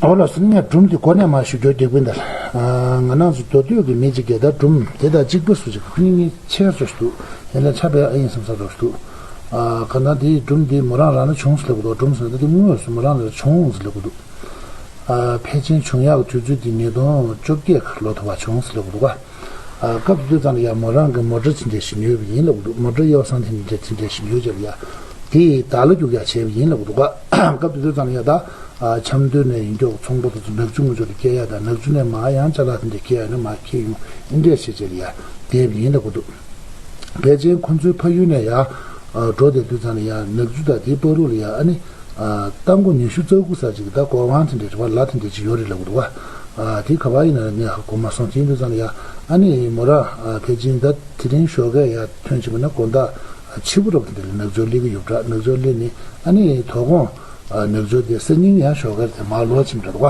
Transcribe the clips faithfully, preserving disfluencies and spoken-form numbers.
འོ་ལགས་སོ། ངས་སྒྲུང་འདི་འགོ་ནས་མར་ཞུ་རྒྱུ་རྒྱག་གི་ཡིན་ད། ང་རང་ཚོ་མདོ་སྟོད་ཀྱི་མི་གཅིག་གིས་ད་སྒྲུང་དེ་དང་གཅིག་པ་སུ་གཅིག་ཁོ་གཉིས་གཉིས་ཆེར་ཚོ་ཞིག་འདུག་ཡིན་ནའི་ཆ་བས་ཨ་ཡིན་བསམ་ས་རོགས་ཞིག་འདུག་གང་ལྟར་འདིའི་སྒྲུང་འདི་མོ་རང་རང་ལ་བྱུང་ཟེར་ལབ་གི་འདུག་སྒྲུང་ཟེར་ན་ད་འདི་དངོས་སུ་མོ་རང་ལ་བྱུང་ཟེར་ལབ་གི་འདུག་ཕལ་ཆེར་བྱུང་ཡག་གི་དུས་ཚོད་འདི་ཉིས་སྟོང་བཅོ་བརྒྱད་ལོ་ཐོག་བ་བྱུང་ཟེར་ལབ་གི་འདུག་ག་སྐབས་དེ་དུས་ཙམ་ལ་ཡ་མོ་རང་གི་མོ་ཊ་ཅི་འདྲ་ཞིག་ཉོས་པ་ཡིན་ལབ་གི་འདུག་མོ་ཊ་གཡས་གསང་དེ་འདྲ་ཅི་འདྲ་ཞིག་ཉོས་རྗེས་ལ་ཡ་དེ་ཡི་བདག་ལ་རྒྱུག་ཡག་བྱས་པ་ཡིན་ལབ་གི་འདུག་ག་སྐབས་དེ་དུས་ཙམ་ལ་ཡ་ད་ཆབ་མདོ་ནས་ཡིན་མདོག་ཚོང་པ་དེ་ཚོ་ནག་ཆུ་ངོས་ཕྱོགས་ལ་སྐྱེལ་ཡག་དང་ནག་ཆུ་ནས་མར་ཡང་ཅ་ལག་དེ་འདྲ་སྐྱེལ་ཡག་ནས་མར་འཁྱེར་ཡོང་ཨེ་འདྲ་བྱས་རྗེས་ལ་ཡ་བསྡད་པ་ཡིན་ལབ་གི་འདུག་ཕལ་ཆེར་ཁོ་ཚོའི་ཕ་ཡུལ་ནས་ཡ་འགྲོ་བསྡད་དུས་ཙམ་ལ་ཡ་ནག་ཆུ་དང་དེའི་བར་དུ་ལ་ཡ་ཨ་ནི། རྟ་མགོ་ཉི་ཤུ་རྩ་དགུ་ས་ཅིག་ད་སྒོ་ཁང་དེ་འདྲ་རེད་བ། ལ་དེ་འདྲ་ཅིག་ཡོད་རེད་ལབ་གི་འདུག་བ། དེ་ག་བ་ཡིན་ན་ངས་ཧ་གོ་མ་སོང་། དེ་ཡིན་དུས་ཙམ་ལ་ཡ་ཨ་ནི་མོ་རང་ཕལ་ཆེར་ད་དེ་རིང་ཞོགས་ཀས་ཡར་ཐོན་ཕྱིན་པ་ན་དགོང་དག་ཕྱི་པོ་རབ་དེ་འདྲ་ལ་ནག་ཆུར་སླེབས་ཀྱི་ཡོད་འདྲ། ནག་ཆུར་སླེབས་ནས་ཨ་ནི་དོ་དགོང་ནག་ཆུར་དེ་སང་ཉིན་ཡང་ཞོགས་ཀས་དེ་མར་ལོག་ཕྱིན་འདྲ་འདུག་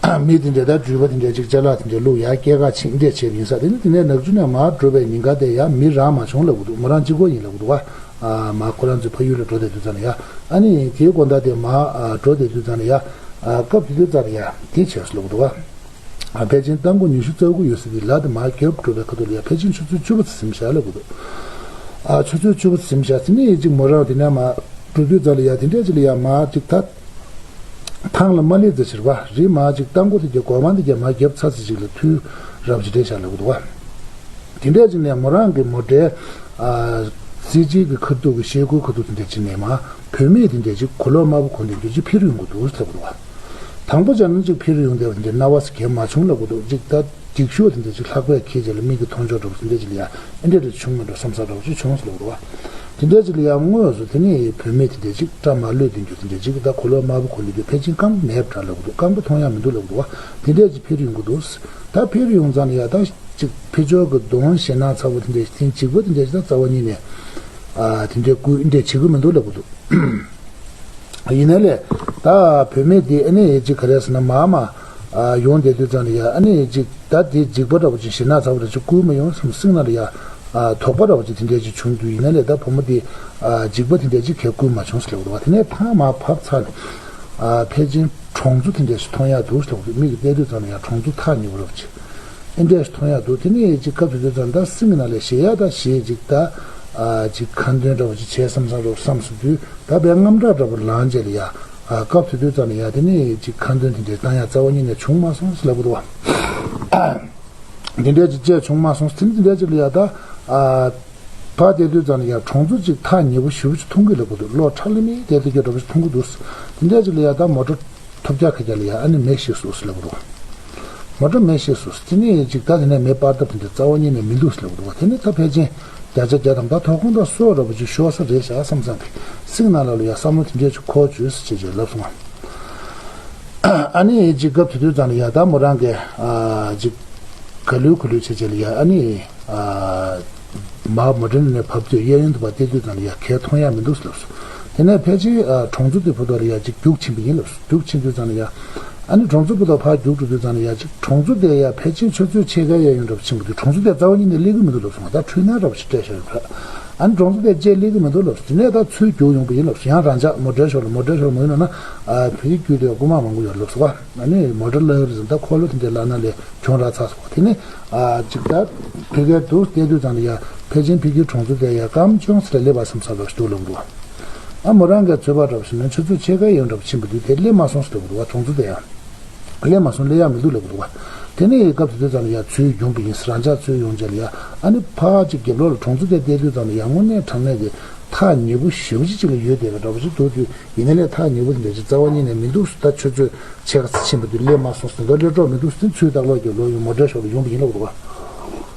བ། མི་དེ་འདྲ་ད་འགྲུལ་པ་དེ་འདྲ་ཅིག་ཅ་ལག་དེ་འདྲ་བླུག་ཡར་སྐྱེལ་ག་ཕྱིན་འདྲ་བྱས་པ་ཡིན་ས། དེ་ནི་དེ་ནས་ནག་ཆུ་ནས་མར་འགྲོ་བའི་ཉིན་དཀར་དེ་ཡང་མི་རང་མ་བྱུང་ལབ་གི་འདུག་མོ་རང་གཅིག་པོ་ཡིན་ལབ་གི་འདུག་བ། མར་ཁོ་རང་ཚོའི་ཕ་ཡུལ་ལ་འགྲོ་བསྡད་དུས་ཙམ་ལ་ཡ། ཨ་ནི་དེའི་དགོང་དག་དེ་མར་འགྲོ་བསྡད་དུས་ཙམ་ལ་ཡ། སྐབས་དེ་དུས་ཙམ་ལ་ཡ་དེ་བྱས་སོང་ལབ་གི་འདུག་བ། ཕལ་ཆེར་རྟ་མགོ་ཉི་ཤུ་རྩ་དགུ་ཡོད་ས་དེ་ལ་དེ་མར་རྒྱབ་འགྲོ་བའི་ཁ་ཐུག་ལ་ཡ་ཕལ་ཆེར་ཆུ་ཚོད་བཅུ་པ་ཙམ་ཟིན་བཞག་ལབ་གི་འདུག་ཆུ་ཚོད་བཅུ་པ་ཙམ་ཟིན་བཞག་ཙམ་ནས་ཅིག་མོ་རང་དེ་ནས་མར་འགྲོ་དུས་ཙམ་ལ་ཡ་དེ་འདྲ་ཅིག་ལ་ཡ་མར་ཅིག་ད། ཐང་ལ་མ་སླེབས་ཙམ་ཞིག་རེད་བ། རི་མར་ཅིག་རྟ་མགོ་དེ་གྱ་སྒོ་ཁང་དེ་གྱ་མར་རྒྱབ་ཚར་ཙམ་ཞིག་ལ་ཐུག་རབས་ཅིག་རེད་ཤག་ལབ་གི་འདུག་བ། དེ་འདྲས་ཅིག་ནས་མོ་རང་གི་མོ་ཊའི་ཨ་གཟི་བརྗིད་ཀྱི་ཁ་ཐུག་གི་ཤེལ་སྒོའི་ཁ་ཐུག་དེ་འདྲས་ཅིག་ནས་མར་བུད་མེད་དེ་འདྲས་ཅིག་གོས་ལོག་དམར་པོ་གོན་བསྡད་རྒྱུ་ཅིག་འཕུར་ཡོང་གི་འདུག་ལབ་གི་འདུག་བ། དང་པོ་བྱས་ན་ཅིག་འཕུར་ཡོང་བསྡད་པ་དེ་འདྲས་རྣ་བ་ཟིག་གས་མ་བྱུང་ལབ་གི་འདུག་ཅིག་ད་འགྱིག་ཤོག་དེ་འདྲས་ཅིག་ལྷགས་པས་ཁྱེད་ཅིག་ལ་མིག་གིས་མཐོང་ཆོག་འདྲ་པོ་དེ་འདྲས་ཅིག་ལ་ཡ་ཨེ་འདྲས་རེ་བྱུང་མེད་འགྲོ་བསམ་ས་འདྲ་པོ་ཅིག་བྱུང་སོང་ལབ་གི་འདུག་བ། དེ་འདྲ་ཅིག་ལ་ཡང་དངོས་སུ་དེ་ནི་བུད་མེད་དེ་འདྲ་ཅིག་སྐྲ་མ་ལོས་དེ་འགྱུར་དེ་འདྲ་ཅིག་ད་གོས་ལོག་དམར་པོ་གོན་དེ་འདྲ་ཕལ་ཆེར་རྐང་པ་མེད་པ་འདྲ་ལབ་གི་འདུག་རྐང་པ་མཐོང་ཡག་མི་འདུག་ལབ་གི་འདུག་བ། དེ་འདྲ་ཅིག་འཕུར་ཡོང་གི་འདུག་ད་འཕུར་ཡོང་ཙང་ལ་ཡ་ད་ཅིག་ཕར་ཕྱོགས་ཀྱི་གདོང་ཞེད་སྣང་ཚ་པོ་དེ་འདྲ་ཞིག་འཇིགས་པ་དེ་འདྲ་ཞིག་ད་རྩ་བ་ཉིད་ནས་ཨ་དེ་འདྲ་སྐུལ་འདྲ་བྱེད་ཀྱི་མི་འདུག་ལབ་གི་འདུག་ཡིན་ནའི་ལས་ད་བུད་མེད་དེ་ཨ་ནི་ཅིག་ག་རེ་ཟེར་ན་མར་མར་ཡོང་བསྡད་དུས་ཙང་ལ་ཡ་ཨ་ནི་ཅིག་ད་དེ་འཇིགས་པ་འདྲ་པོ་ཅིག་ཞེད་སྣང་ཚ་པོ་འདྲ་ཅིག་སྐུལ་མ་ཡོང་བསམ་སེམས་ནང་ལ་ཡ་དོགས་པ་འདྲ་པོ་ཅིག་དེ་འདྲ་ཅིག་བྱུང་དུས་ཡིན་ནའི་ལས་ད་བུ་མོ་དེ་འཇིགས་པ་དེ་འདྲ་ཅིག་གས་སྐུལ་མ་བྱུང་ཟེར་ལབ་འདུག་བ། དེ་ནས་ཕར་མར་བབས་ཚར་ནས་ཕལ་ཆེར་གྲོང་ཚོ་དེ་འདྲ་ཞིག་མཐོང་ཡག་འདུག་ཟེར་ལབ་འདུག་མིག་གིས་བལྟས་དུས་ཙང་ལ་ཡ་གྲོང་ཚོ་ཐག་ཉེ་པོ་འདྲ་པོ་ཅིག་ཨེ་འདྲ་ཞིག་མཐོང་ཡག་འདུག་དེ་ནས་ཅིག་སྐབས་དེ་དུས་ཙང་ད་སེམས་ཀྱི་ནང་ལ་ཞེད་ཡག་ད་ཞེད་ཅིག་ད་ཅིག་ཁ་འདོན་འདྲ་པོ་ཅིག་བྱས་བསམ་བསམ་འདྲ་པོ་བསམ་སོང་དུས། ད་དཔེ་རྔམ་སྐྲག་འདྲ་པོ་ལངས་རྗེས་ལ་ཡ། ཨ་སྐབས་དེ་དུས་ཙམ་ལ་ཡ་དེ་ནས་ཅིག་ཁ་འདོན་དེ་འདྲའི་བཏང་ཡ་རྩ་བ་ཉིད་ནས་བྱུང་མ་སོང་ཟེར་ལབ་གི་འདུག་བ། དེ་འདྲའི་ཅིག་བྱས་བྱུང་མ་སོང་། དེ་འདྲའི་ཅིག་ལ་ཡ་ད། ཨ་ཕར་བལྟས་དུས་ཙམ་ལ་ཡ་གྲོང་ཚོ་ཅིག་ཐག་ཉེ་པོ་ཞེ་པོ་ཅིག་མཐོང་གི་ལབ་གི་འདུག་གློག་ཁྲ་ལི་མི་བལྟས་དུས་ཀྱི་འདྲ་པོ་ཅིག་མཐོང་གི་འདུག་དེ་འདྲའི་ཅིག་ལ་ཡ་ད་མོ་ཊ་ཐོབ་རྒྱག་ཁ་རྒྱག་ལ་ཡ་ཨ་ནི་མེ་ཤི་སོང་ཟེར་ལབ་གི་འདུག་མོ་ཊ་མེ་ཤི་སོང་། དེ་ནས་ཅིག་ད་དེ་ནས་མེ་སྤར་ཐབས་དེ་འདྲ་རྩ་བ་ཉིད་ནས་མི་འདུག་ཟེར་ལབ་གི་འདུག་དེ་ནས་ད་ཕལ་ཆེར་བརྒྱ་ཆ་བརྒྱ་དང་ད་དོ་དགོང་དག་སོ་འདྲ་པོ་ཅིག་ཤོར་ས་རེད་ཤག་བསམ་བསམ་གི་སེམས་ནང་ལ་ལ་ཡ་བསམ་བློ་དེ་འདྲ་ཅིག་འཁོར་བྱུང་ཟེར་བྱས་བྱས་ལབ་སོང་ང་། ཨ་ནི་ཅིག་སྐབས་དེ་དུས་ཙམ་ལ་ཡ་ད་མོ་རང་གིས་ཨ་ཅིག་ག་ལུས་ག་ལུས་བྱས་བྱས་ལ་ཡ་ཨ་ནི་ཨ་མར་མོ་ཊ་ནང་ནས་བབས་དུས་གཡས་གཡོན་དུ་ཕར་བལྟས་དུས་ཙམ་ལ་ཡ་གས་མཐོང་ཡག་མི་འདུག་ཟེར་ལབ་སོང་། དེ་ནས་ཕལ་ཆེར་ཨ་གྲོང་ཚོ་དེ་བར་དུ་ལ་ཡ་ཅིག་རྒྱུགས་ཕྱིན་པ་ཡིན་ལབ་སོང་། རྒྱུགས་ཕྱིན་དུས་ཙམ་ལ་ཡ། ཨ་ནི་གྲོང་ཚོ་བར་དུ་ཕར་རྒྱུགས་འགྲོ་དུས་ཙམ་ལ་ཡ་ཅིག་གྲོང་ཚོ་དེ་ཡ་ཕལ་ཆེར་ཆུ་ཚོད་ཕྱེད་ཀ་གཡས་གཡོན་འདྲ་པོ་ཕྱིན་པ་དུས་གྲོང་ཚོ་དེ་རྩ་བ་ཉིད་ནས་སླེབས་ཀྱི་མི་འདུག་ལབ་སོང་། ད་འཕྲུལ་སྣང་འདྲ་པོ་ཞིག་སྤྲད་བཞག་ཡོད་པ། ཨ་ནི་གྲོང་ཚོ་དེ་བཅས་སླེབས་ཀྱི་མི་འདུག་ལབ་སོང་། དེ་ནས་ད་ཚུར་རྒྱུགས་ཡོང་པ་ཡིན་ལབ་སོང་། ཡང་རང་འཇགས་མོ་ཊའི་ཞོར་ལ་མོ་ཊའི་ཞོར་མ་ཡིན་ནོ་ན་ཨ་བོད་ཡིག་བརྒྱུད་དེ་རྐུ་མ་མང་པོ་ཡོད་ལབ་སོང་བ། ཨ་ནི་མོ་ཊ་ལ་ཡོད་རེད་ཟེར། ད་འཁོར་ལོ་དེ་འདྲའི་ལ་ན་ལས་གྱོང་རག་ཚར་སོང་བ། དེ་ནས་ཨ་ཅིག་ད་ཕ་གིར་འདུག་བལྟས་དུས་ཙམ་ལ་ཡ་ཕལ་ཆེར་ཕ་གིའི་གྲོང་ཚོ་དེ་ཡ་སྐམ་ཅུང་ཟད་སླེབས་པ་བསམ་ས་འདྲ་ཞིག་འདུག་ལབ་འདུག་ཨ་མོ་རང་གིས་ཚོད་དཔག་འདྲ་པོ་ཞིག་ན་ཆུ་ཚོད་ཕྱེད་ཀ་ཡང་འདྲ་པོ་ཕྱིན་པ་དུས་དེ་སླེབས་མ་སོང་ཟེར་ལབ་འདུག་བ། གྲོང་ཚོ་དེ་ཡང་སླེབས་མ་སོང་། སླེབས་ཡག་མི་འདུག་ལབ་འདུག་བ། དེ་ནས་སྐབས་དེ་དུས་ཙམ་ལ་ཡ་ཚུར་ཡོང་པ་ཡིན། རང་འཇགས་ཚུར་ཡོང་རྗེས་ལ་ཡ་ཨ་ནི་ཕར་ཅིག་རྒྱབ་ལོགས་ལ་གྲོང་ཚོ་དེ་བལྟས་དུས་ཙམ་ལ་ཡ་དངོས་གནས་དྲང་གནས་ཀྱི་ཐག་ཉེ་པོ་ཞེ་པོ་ཅིག་ཅིག་ལ་ཡོད་བསྡད་པ་འདྲ་པོ་ཞིག་འདུག་དུས། ཡིན་ནའི་ལས་ཐག་ཉེ་པོ་དེ་འདྲ་ཅིག་རྩ་བ་ཉིད་ནས་མི་འདུག་ད་ཆུ་ཚོད་ཕྱེད་ཀ་ཙམ་ཕྱིན་པ་དུས་སླེབས་མ་སོང་ཟེར། ད་སླེབས་གྲབས་མི་འདུག་ཟེར། ཚུར་ལྟ་ལོག་རྒྱབ་ལོགས་ཡོང་། མོ་ཊའི་ཞོར་ལ་ཡོང་པ་ཡིན་ལབ་འདུག་བ།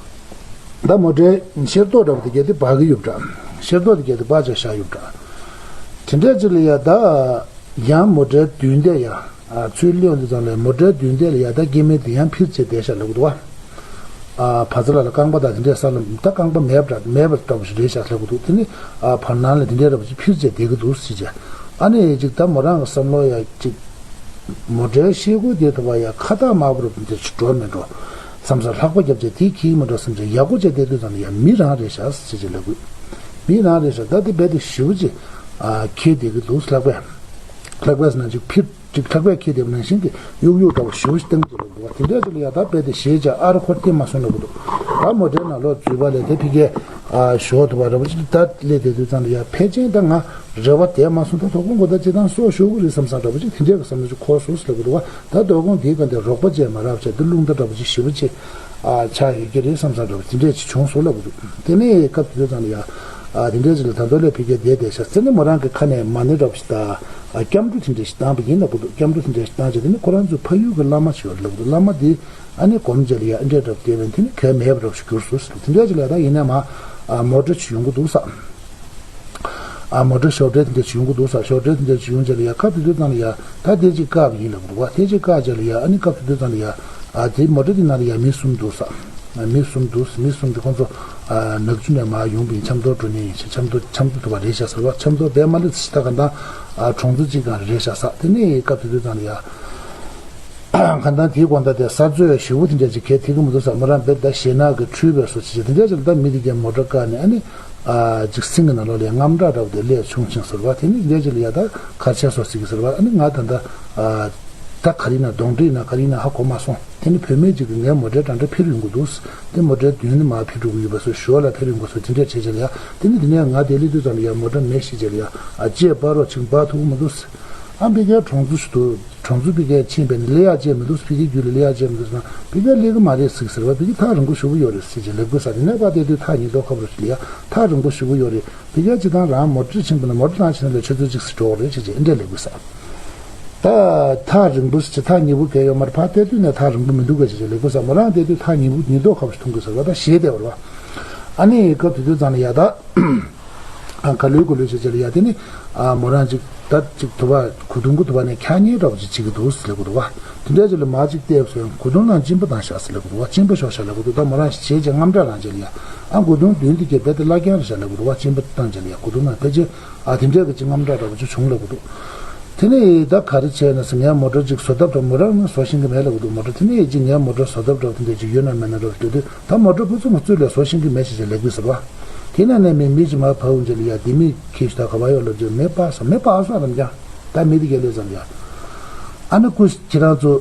ད་མོ་ཊའི་ཤེལ་ཏོག་འདྲ་པོ་དེ་གྱད་དེ་འབག་གི་ཡོད་འདྲ། ཤེལ་ཏོག་དེ་གྱད་དེ་འབག་བྱས་བཞག་ཡོད་འདྲ། དེ་འདྲ་ཅིག་ལ་ཡ་ད་ཡང་མོ་ཊའི་མདུན་དེ་ཡ་ཚུར་སླེབས་ཡོང་དུས་ཙམ་ལ་མོ་ཊའི་མདུན་དེ་ལ་ཡ་ད་སྐྱེ་དམན་དེ་ཡང་འཕུར་བྱས་བསྡད་ཤག་ལབ་གི་འདུག་བ། ཨ་བ་ཚ་ལ་ལ་རྐང་པ་དང་དེ་འདྲས་ས་ལ་ད་རྐང་པ་མེད་པ་འདྲ་མེད་པ་འདྲ་པོ་ཞིག་རེད་ཤག་ལབ་གི་འདུག་དེ་ནི་ཨ་བར་སྣང་ལ་དེ་འདྲས་འདྲ་པོ་ཞིག་འཕུར་བྱས་བསྡད་ཀྱི་འདུག་ཟེར་བྱས། ཨ་ནི་ཅིག་ད་མོ་རང་གི་བསམ་བློ་ཡ་ཅིག་མོ་ཊའི་ཤེལ་སྒོ་དེ་ཐོག་པ་ཡ་ཁ་བཏགས་དམར་པོ་རུ་དེ་འདྲས་ཞིག་འགྲོ་མི་འགྲོ་བསམ་སར་ལྷགས་པ་བརྒྱབ་བྱས། དེ་འཁྱེར་གྱི་མི་འགྲོ་བསམ་བྱས་ཡག་པོ་བྱས་བལྟས་དུས་ཙམ་ལ་ཡ་མི་རང་རེད་ཤག་ཟེར་བྱས་ལབ་དགོས། མི་རང་རེད་ཤག་ད་དེ་རྦད་དེ་ཞེ་པོ་ཅིག་ཨ་འཁྱེར་བསྡད་ཀྱི་འདུག་ལྷགས་པས། ལྷགས་པས་ཟེར་ན་ཅིག་འཕུར། ཅིག་ཐག་པས་འཁྱེར་བསྡད་པ་ནང་བཞིན་གྱི་གཡུག་གཡུག་འདྲ་བོ་ཞེ་པོ་ཞིག་བཏང་གི་འདུག་ལབ་འདུག་བ། དེ་འདྲའི་ཚོ་ལ་ཡ་ད་རྦད་དེ་ཞེད་བྱས་ཨ་རོ་ཁོ་ར་བལྟས་མ་སོང་ལབ་འདུག་ད་མོ་ཊའི་ནང་ལོགས་འཛུལ་བ་ལས་དེ་ཕ་གིར་ཨ་ཞོག་ཐུབ་པ་འདྲ་བོ་ཅིག་ད་སླེབས་བསྡད་དུས་ཙམ་ལ་ཡ་ཕལ་ཆེར་ད་ང་རེ་བ་དེ་མ་སོང་། ད་དོ་དགོང་གོ་ད་ཅི་ཐང་སྲོག་ཤོར་གི་རེད་བསམ་བསམ་འདྲ་བོ་ཅིག་དེ་འདྲའི་གི་བསམ་བློ་ཅིག་འཁོར་སོང་ཟེར་ལབ་གི་འདུག་བ། ད་དོ་དགོང་དེའི་སྒང་དེ་རོགས་པ་བྱས་མ་རག་བྱས་དེ་རླུང་རྟ་འདྲ་བོ་ཅིག་ཞེ་པོ་ཅིག་ཨ་ཆགས་ཡོད་ཀྱི་རེད་བསམ་བསམ་འདྲ་བོ་དེ་འདྲས་ཅིག་བྱུང་སོང་ལབ་གི་འདུག་དེ་ནས་སྐབས་དེ་དུས་ཙམ་ལ་ཡ་ཨ་དེ་འདྲས་ཅིག་ལ་ད་དུང་སླེབས་ཕ་གིར་བསྡད་བསྡད་ཤག་ཟེར་ནས་མོ་རང་གི་ཁ་ནས་མ་ཎི་འདྲ་བོ་ཞིག་ད་ཨ་སྐྱབས་འགྲོ་དེ་འདྲས་ཞིག་བཏང་བ་ཡིན་ལབ་གི་འདུག་སྐྱབས་འགྲོ་དེ་འདྲས་ཞིག་བཏང་རྗེས་དེ་ནས་ཁོ་རང་ཚོའི་ཕ་ཡུལ་གྱི་བླ་མ་ཞིག་ཡོད་ལབ་གི་འདུག་བླ་མ་དེ་ཨ་ནི་སྒོམ་རྗེས་ལ་ཡ་ཨ་འདྲས་འདྲ་བོ་བསྡད་པ་ཡིན། དེ་ནས་གལ་མེད་པ་འདྲ་བོ་ཞིག་གྱུར་སོང་ཟེར་འདུག་དེ་འདྲས་ཅིག་ལ་ད་ཡིན་ནའི་མ་ཨ་མོ་ཊ་ཞིག་ཡོང་གི་འདུག་ས། ཨ་མོ་ཊ་ཤོག་དྲིལ་དེ་འདྲ་ཅིག་ཡོང་གི་འདུག་ས། ཤོག་དྲིལ་དེ་འདྲ་ཅིག་ཡོང་རྗེས་ལ་ཡ་སྐབས་དེ་དུས་ཙམ་ལ་ཡ་ད་དེ་ཅིག་བཀག་པ་ཡིན་ལབ་གི་འདུག་བ། དེ་ཅིག་བཀག་རྗེས་ལ་ཡ་ཨ་ནི་སྐབས་དེ་དུས་ཙམ་ལ་ཡ་ཨ་དེ་མོ་ཊ་དེ་ནང་ལ་ཡ་མི་གསུམ་འདུག་ས། ཨ་མི་གསུམ་འདུག་མི་གསུམ་དེ་ཁོང་ཚོ་ཨ་ནག་ཆུ་ནས་མར་ཡོང་པ་ཡིན། ཆབ་མདོར་འགྲོ་མཁན་ཡིན་ཞེས། ཆབ་མདོ་ཆབ་མདོ་དུ་བ་རེད་ཤག་ཟེར་བ། ཆབ་མདོ་བས་མ་སླེབས་ས་ཞིག་ད་ག་ད་ཨ་གྲོང་ཚོ་གཅིག་སྒང་རེད་ཤག་ས། དེ་ནས་སྐབས་དེ་དུས་ཙམ་ལ་ཡ། གང་ལྟར་དེའི་དགོང་དག་དེ་གསར་བཟོས་ཞེ་པོ་དེ་འདྲ་ཅིག་གལ་ཐེབས་ཀྱི་མི་འདུག་ས། མོ་རང་རྦད་ད་ཞེད་སྣང་གིས་འཁྲུལ་བའི་བཟོ་ཅིག་བྱས། དེ་འདྲ་ཅིག་ལ་ད་མི་དེ་གས་མོ་ཊ་བཀག་ནས་ཨ་ནི་ཨ་ཅིག་སེང་གེ་ནང་ལོགས་ལ་དངངས་སྐྲག་འདྲ་བོ་དེ་སླེབས་བྱུང་ཅིང་ཟེར་བ། དེ་ནི་དེ་འདྲ་ཅིག་ལ་ཡ་ད་གར་ཆེན་བཟོ་ཅིག་ཟེར་བ། ཨ་ནི་ང་ད་ད་ཨ་ད་ག་རེ་ཡིན་ན་གདོན་འདྲེ་ཡིན་ན་ག་རེ་ཡིན་ན་ཧ་གོ་མ་སོང་། དེ་ནི་བུད་མེད་ཅིག་གིས་ངའི་མོ་ཊའི་འགྲམ་ལ་འཕུར་ཡོང་གི་འདུག་དེ་མོ་ཊའི་མདུན་ནས་མར་འཕུར་འགྲོ་གི་ཡོད་པ་བཟོ། ཞོར་ལ་འཕུར་ཡོང་གི་བཟོ། དེ་འདྲ་བྱས་བྱས་ལ་ཡ། དེ་ནི་དེ་ནས་ང་དེ་སླེབས་དུས་ཙམ་ལ་ཡ་མོ་ཊ་མེད་ཤག་བྱས་ལ་ཡ། ཨ་ཅེས་སྤར་རོགས་བྱེད་སྤར་ཐུབ་ཀྱི་མི་འདུག་ཨ་ཕ་གིར་གྲོང་ཚོ་ཞིག་འདུག་གྲོང་ཚོ་ཕ་གིར་ཕྱིན་པས་ནི་སླེབས་ཡག་ཅིག་མི་འདུག་ཕ་གིའི་རྒྱུད་ལ་སླེབས་ཡག་ཅིག་མི་འདུག་ཟེར་ན། ཕ་གིར་སླེབས་ཀྱི་མ་རེད་ཟེར་གྱི་ཟེར་བ། ཕ་གིར་ཐག་རིང་པོ་ཞེ་པོ་ཡོད་རེད་ཟེར་གྱི་ལབ་དགོས་ས། དེ་ནས་ཕར་བལྟས་དུས་ཐག་ཉེ་མདོག་ཁ་པོ་རེད་ཟེར་ལ་ཡ། ཐག་རིང་པོ་ཞེ་པོ་ཡོད་རེད། ཕ་གིར་སྤྱིར་བཏང་རང་མོ་ཊ་ཕྱིན་པ་ན་མོ་ཊ་ནང་ཕྱིན་ན་ལས་ཆུ་ཚོད་གཅིག་ཙམ་འགྲོ་གི་རེད་ཟེར་གྱི་ཨེ་འདྲས་ལབ་དགོས་ས། ད་ཐག་རིང་པོ་ཟེར་གྱི་ཐག་ཉེ་པོ་གང་ཡང་ཡོད་མ་རེད། ཕར་བལྟས་དུས་ནས་ཐག་རིང་པོ་མི་འདུག་ག་ཟེར་གྱི་ལབ་དགོས་ས། མོ་རང་བལྟས་དུས་ཐག་ཉེ་པོ་ཉེ་མདོག་ཁ་པོ་ཞིག་མཐོང་གི་ཟེར་བ། ད་ཞེད་བསྡད་པ་རེད་བ། ཨ་ནི་སྐབས་དེ་དུས་ཙམ་ལ་ཡ་ད། ཨ་ག་ལེར་ག་ལེར་བྱས་བྱས་ལ་ཡ། དེ་ནི་ཨ་མོ་རང་ཅིག་ད་ཅིག་དུ་བ་གོས་ཐུང་གི་དུ་བ་ནས་འཁྱག་ཉལ་འདྲ་བོ་ཅིག་བྱེད་ཀྱི་འདུག་ཟེར་ལབ་ཀྱི་འདུག་བ། དེ་འདྲ་ཅིག་ལ་མར་ཅིག་བལྟས་སོང་། གོས་ཐུང་ནང་གཅིན་པ་བཏང་ཤག་ཟེར་ལབ་ཀྱི་འདུག་བ། གཅིན་པ་ཤོར་ཤག་ལབ་ཀྱི་འདུག་ད་མོ་རང་ཞེད་བྱས་དངངས་སྐྲག་ལངས་བྱས་ལ་ཡ། ཨ་གོས་ཐུང་མདུན་དེ་གས་རྦད་དེ་བརླག་རྐྱང་རེད་ཤག་ལབ་ཀྱི་འདུག་བ། གཅིན་པ་བཏང་བྱས་ལ་ཡ། གོས་ཐུང་ནང་ཕལ་ཆེར་ཨ་དེ་འདྲ་གི་ཅིག་དངངས་སྐྲག་འདྲ་བོ་ཅིག་བྱུང་ལབ་ཀྱི་འདུག་དེ་ནས་ད་ག་རེ་བྱས་ན་ཟེར། ངའི་མོ་ཊ་ཅིག་བཟོ་ཐབས་འདྲ་མོ་རང་ནི་བཟོ་ཤེས་ཀྱི་མེད་ལབ་ཀྱི་འདུག་མོ་ཊ་དེ་ནས་ཅིག་ངའི་མོ་ཊ་བཟོ་ཐབས་འདྲ་དེ་འདྲ་ཅིག་ཡོད་ན་མེད་ན་འདྲ་བོ་ཅིག་འདོད་དུས། ད་མོ་ཊ་ཕུ་ཚུགས་མ་བཙུགས་ལས་བཟོ་ཤེས་ཀྱི་མེད་ཟེར་བྱས་ལབ་ཀྱི་ཟེར་བ། དེ་ནས་ནས་མི་མི་ཅིག་མར་ཕབ་འོང་རྗེས་ལ་ཡ། དེ་མི་ཁྱེར་ཤོག་ད་ག་པར་ཡོད་ལབ་རྗེས། མེ་སྤར་སོང་། མེ་སྤར་སོང་རམ་ཀྱང་། ད་མི་དེ་གས་སླེབས་ཙམ་ཡ། ཨ་ནི་སྐུ་ཁྱེད་རང་ཚོ་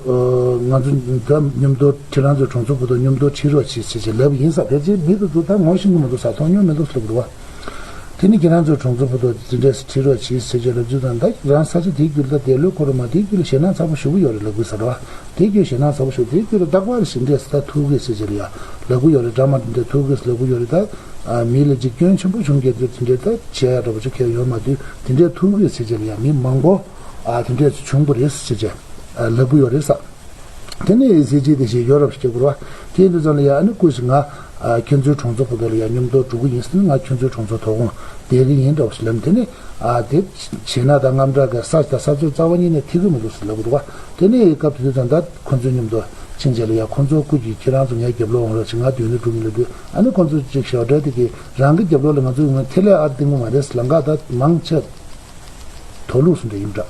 ང་ཚོ་ད་མཉམ་དུ་ཁྱེད་རང་ཚོའི་གྲོང་ཚོ་བུ་དང་མཉམ་དུ་ཁྲིད་རོགས་བྱེད་ཟེར་བྱས་ལབ་ཡིན་ས། ཕལ་ཆེར་མི་དེ་ཚོ་ད་ངོ་ཤེས་ཀྱི་མི་འདུག་ས། མཐོང་མྱོང་མི་འདུག་ཟེར་ལབ་ཀྱི་འདུག་བ། དེ་ནི་ཁྱེད་རང་ཚོའི་གྲོང་ཚོ་བུ་དང་དེ་འདྲས་ཁྲིད་རོགས་བྱེད་ཟེར་བྱས་ལབ་རྒྱུ་དང་། ད་རང་ས་ཆ་དེའི་རྒྱུད་ལ་དེ་ལོ་འཁོར་མ་དེའི་རྒྱུད་ལ་ཞེད་སྣང་ཚ་པོ་ཞེ་པོ་ཡོད་རེད་ལབ་དགོས་ས་རེད་བ། དེའི་རྒྱུད་ཞེད་སྣང་ཚ་པོ་ཞེ་པོ། དེའི་རྒྱུད་ལ་རྟག་པར་ཞིག་འདྲས་ད་ཐུག་གི་ཟེར་བྱས་ལ་ཡ་ལབ་ཀྱི་ཡོད་རེད། འདྲ་མ་དེ་འདྲས་ཐུག་གི་ཟེར་ལབ་ཀྱི་ཡོད་རེད། ད་མི་ལ་འཇིགས་སྐྱོན་ཆེན་པོ་བྱུང་རྒྱུ་དེ་འདྲས་ད་བྱས་ཡ་འདྲ་པོ་ཅིག་གས་ཡོད་མ་དུས་དེ་འདྲས་ཐུག་གི་ཟེར་བྱས་ལ་ཡ་མི་མང་པོ་ཨ་དེ་འདྲས་བྱུང་གི་རེད་ཟེར་བྱས་ལབ་ཀྱི་ཡོད་རེད་ས། དེ་ནས་ཨེ་སི་ཇི་དེ་ཞིག་ཡོད་རབས་ཞིག་སྐྱེ་དགོས་ར། དེ་ཡིན་དུས་ཙམ་ལ་ཡ་ཨ་ནི་སྐུ་ཞིག་ང་ཨ་ཁྱོད་ཚོའི་གྲོང་ཚོ་བུ་དག་ལ་ཡ་མཉམ་དུ་འགྲོ་གི་ཡིན་ཟེར་ནས། ང་ཁྱོད་ཚོའི་གྲོང་ཚོ་དོ་དགོང་བསྡད་གི་ཡིན་འདྲ་བོ་ཞིག་ལབ། དེ་ནས་ཨ་དེ་ཞེད་སྣང་དང་དངངས་སྐྲག་གི་ས་དང་ས་ཚོད་རྩ་བ་ཉིད་ནས་ཐིག་གི་མི་འདུག་ཟེར་ལབ་གི་འདུག་བ། དེ་ནས་སྐབས་དེ་དུས་ཙམ་ད་ཁོ་ཚོའི་མཉམ་དུ་ཕྱིན་རྗེས་ལ་ཡ། ཁོ་ཚོ་སྐུ་གྱིས་ཁྱེད་རང་ཚོ་ངའི་རྒྱབ་ལོགས་འོང་རོགས་བྱེད། ང་མདུན་ལ་འགྲོ་གི་ཡིན་ལབ་དུས། ཨ་ནི་ཁོ་ཚོ་ཅིག་ཞོགས་གྲལ་དེ་གི་རང་གི་རྒྱབ་ལོགས་ལ་ང་ཚོ་ཡོང་ན་ཐེ་ལེ་ཨར་ཏིང་མོ་མ་རེད་ཟེར། ལམ་ཁ་ད་མང་ཆེ་དོ་ལུགས་སུ་འདྲ་ཡིན་འདྲ།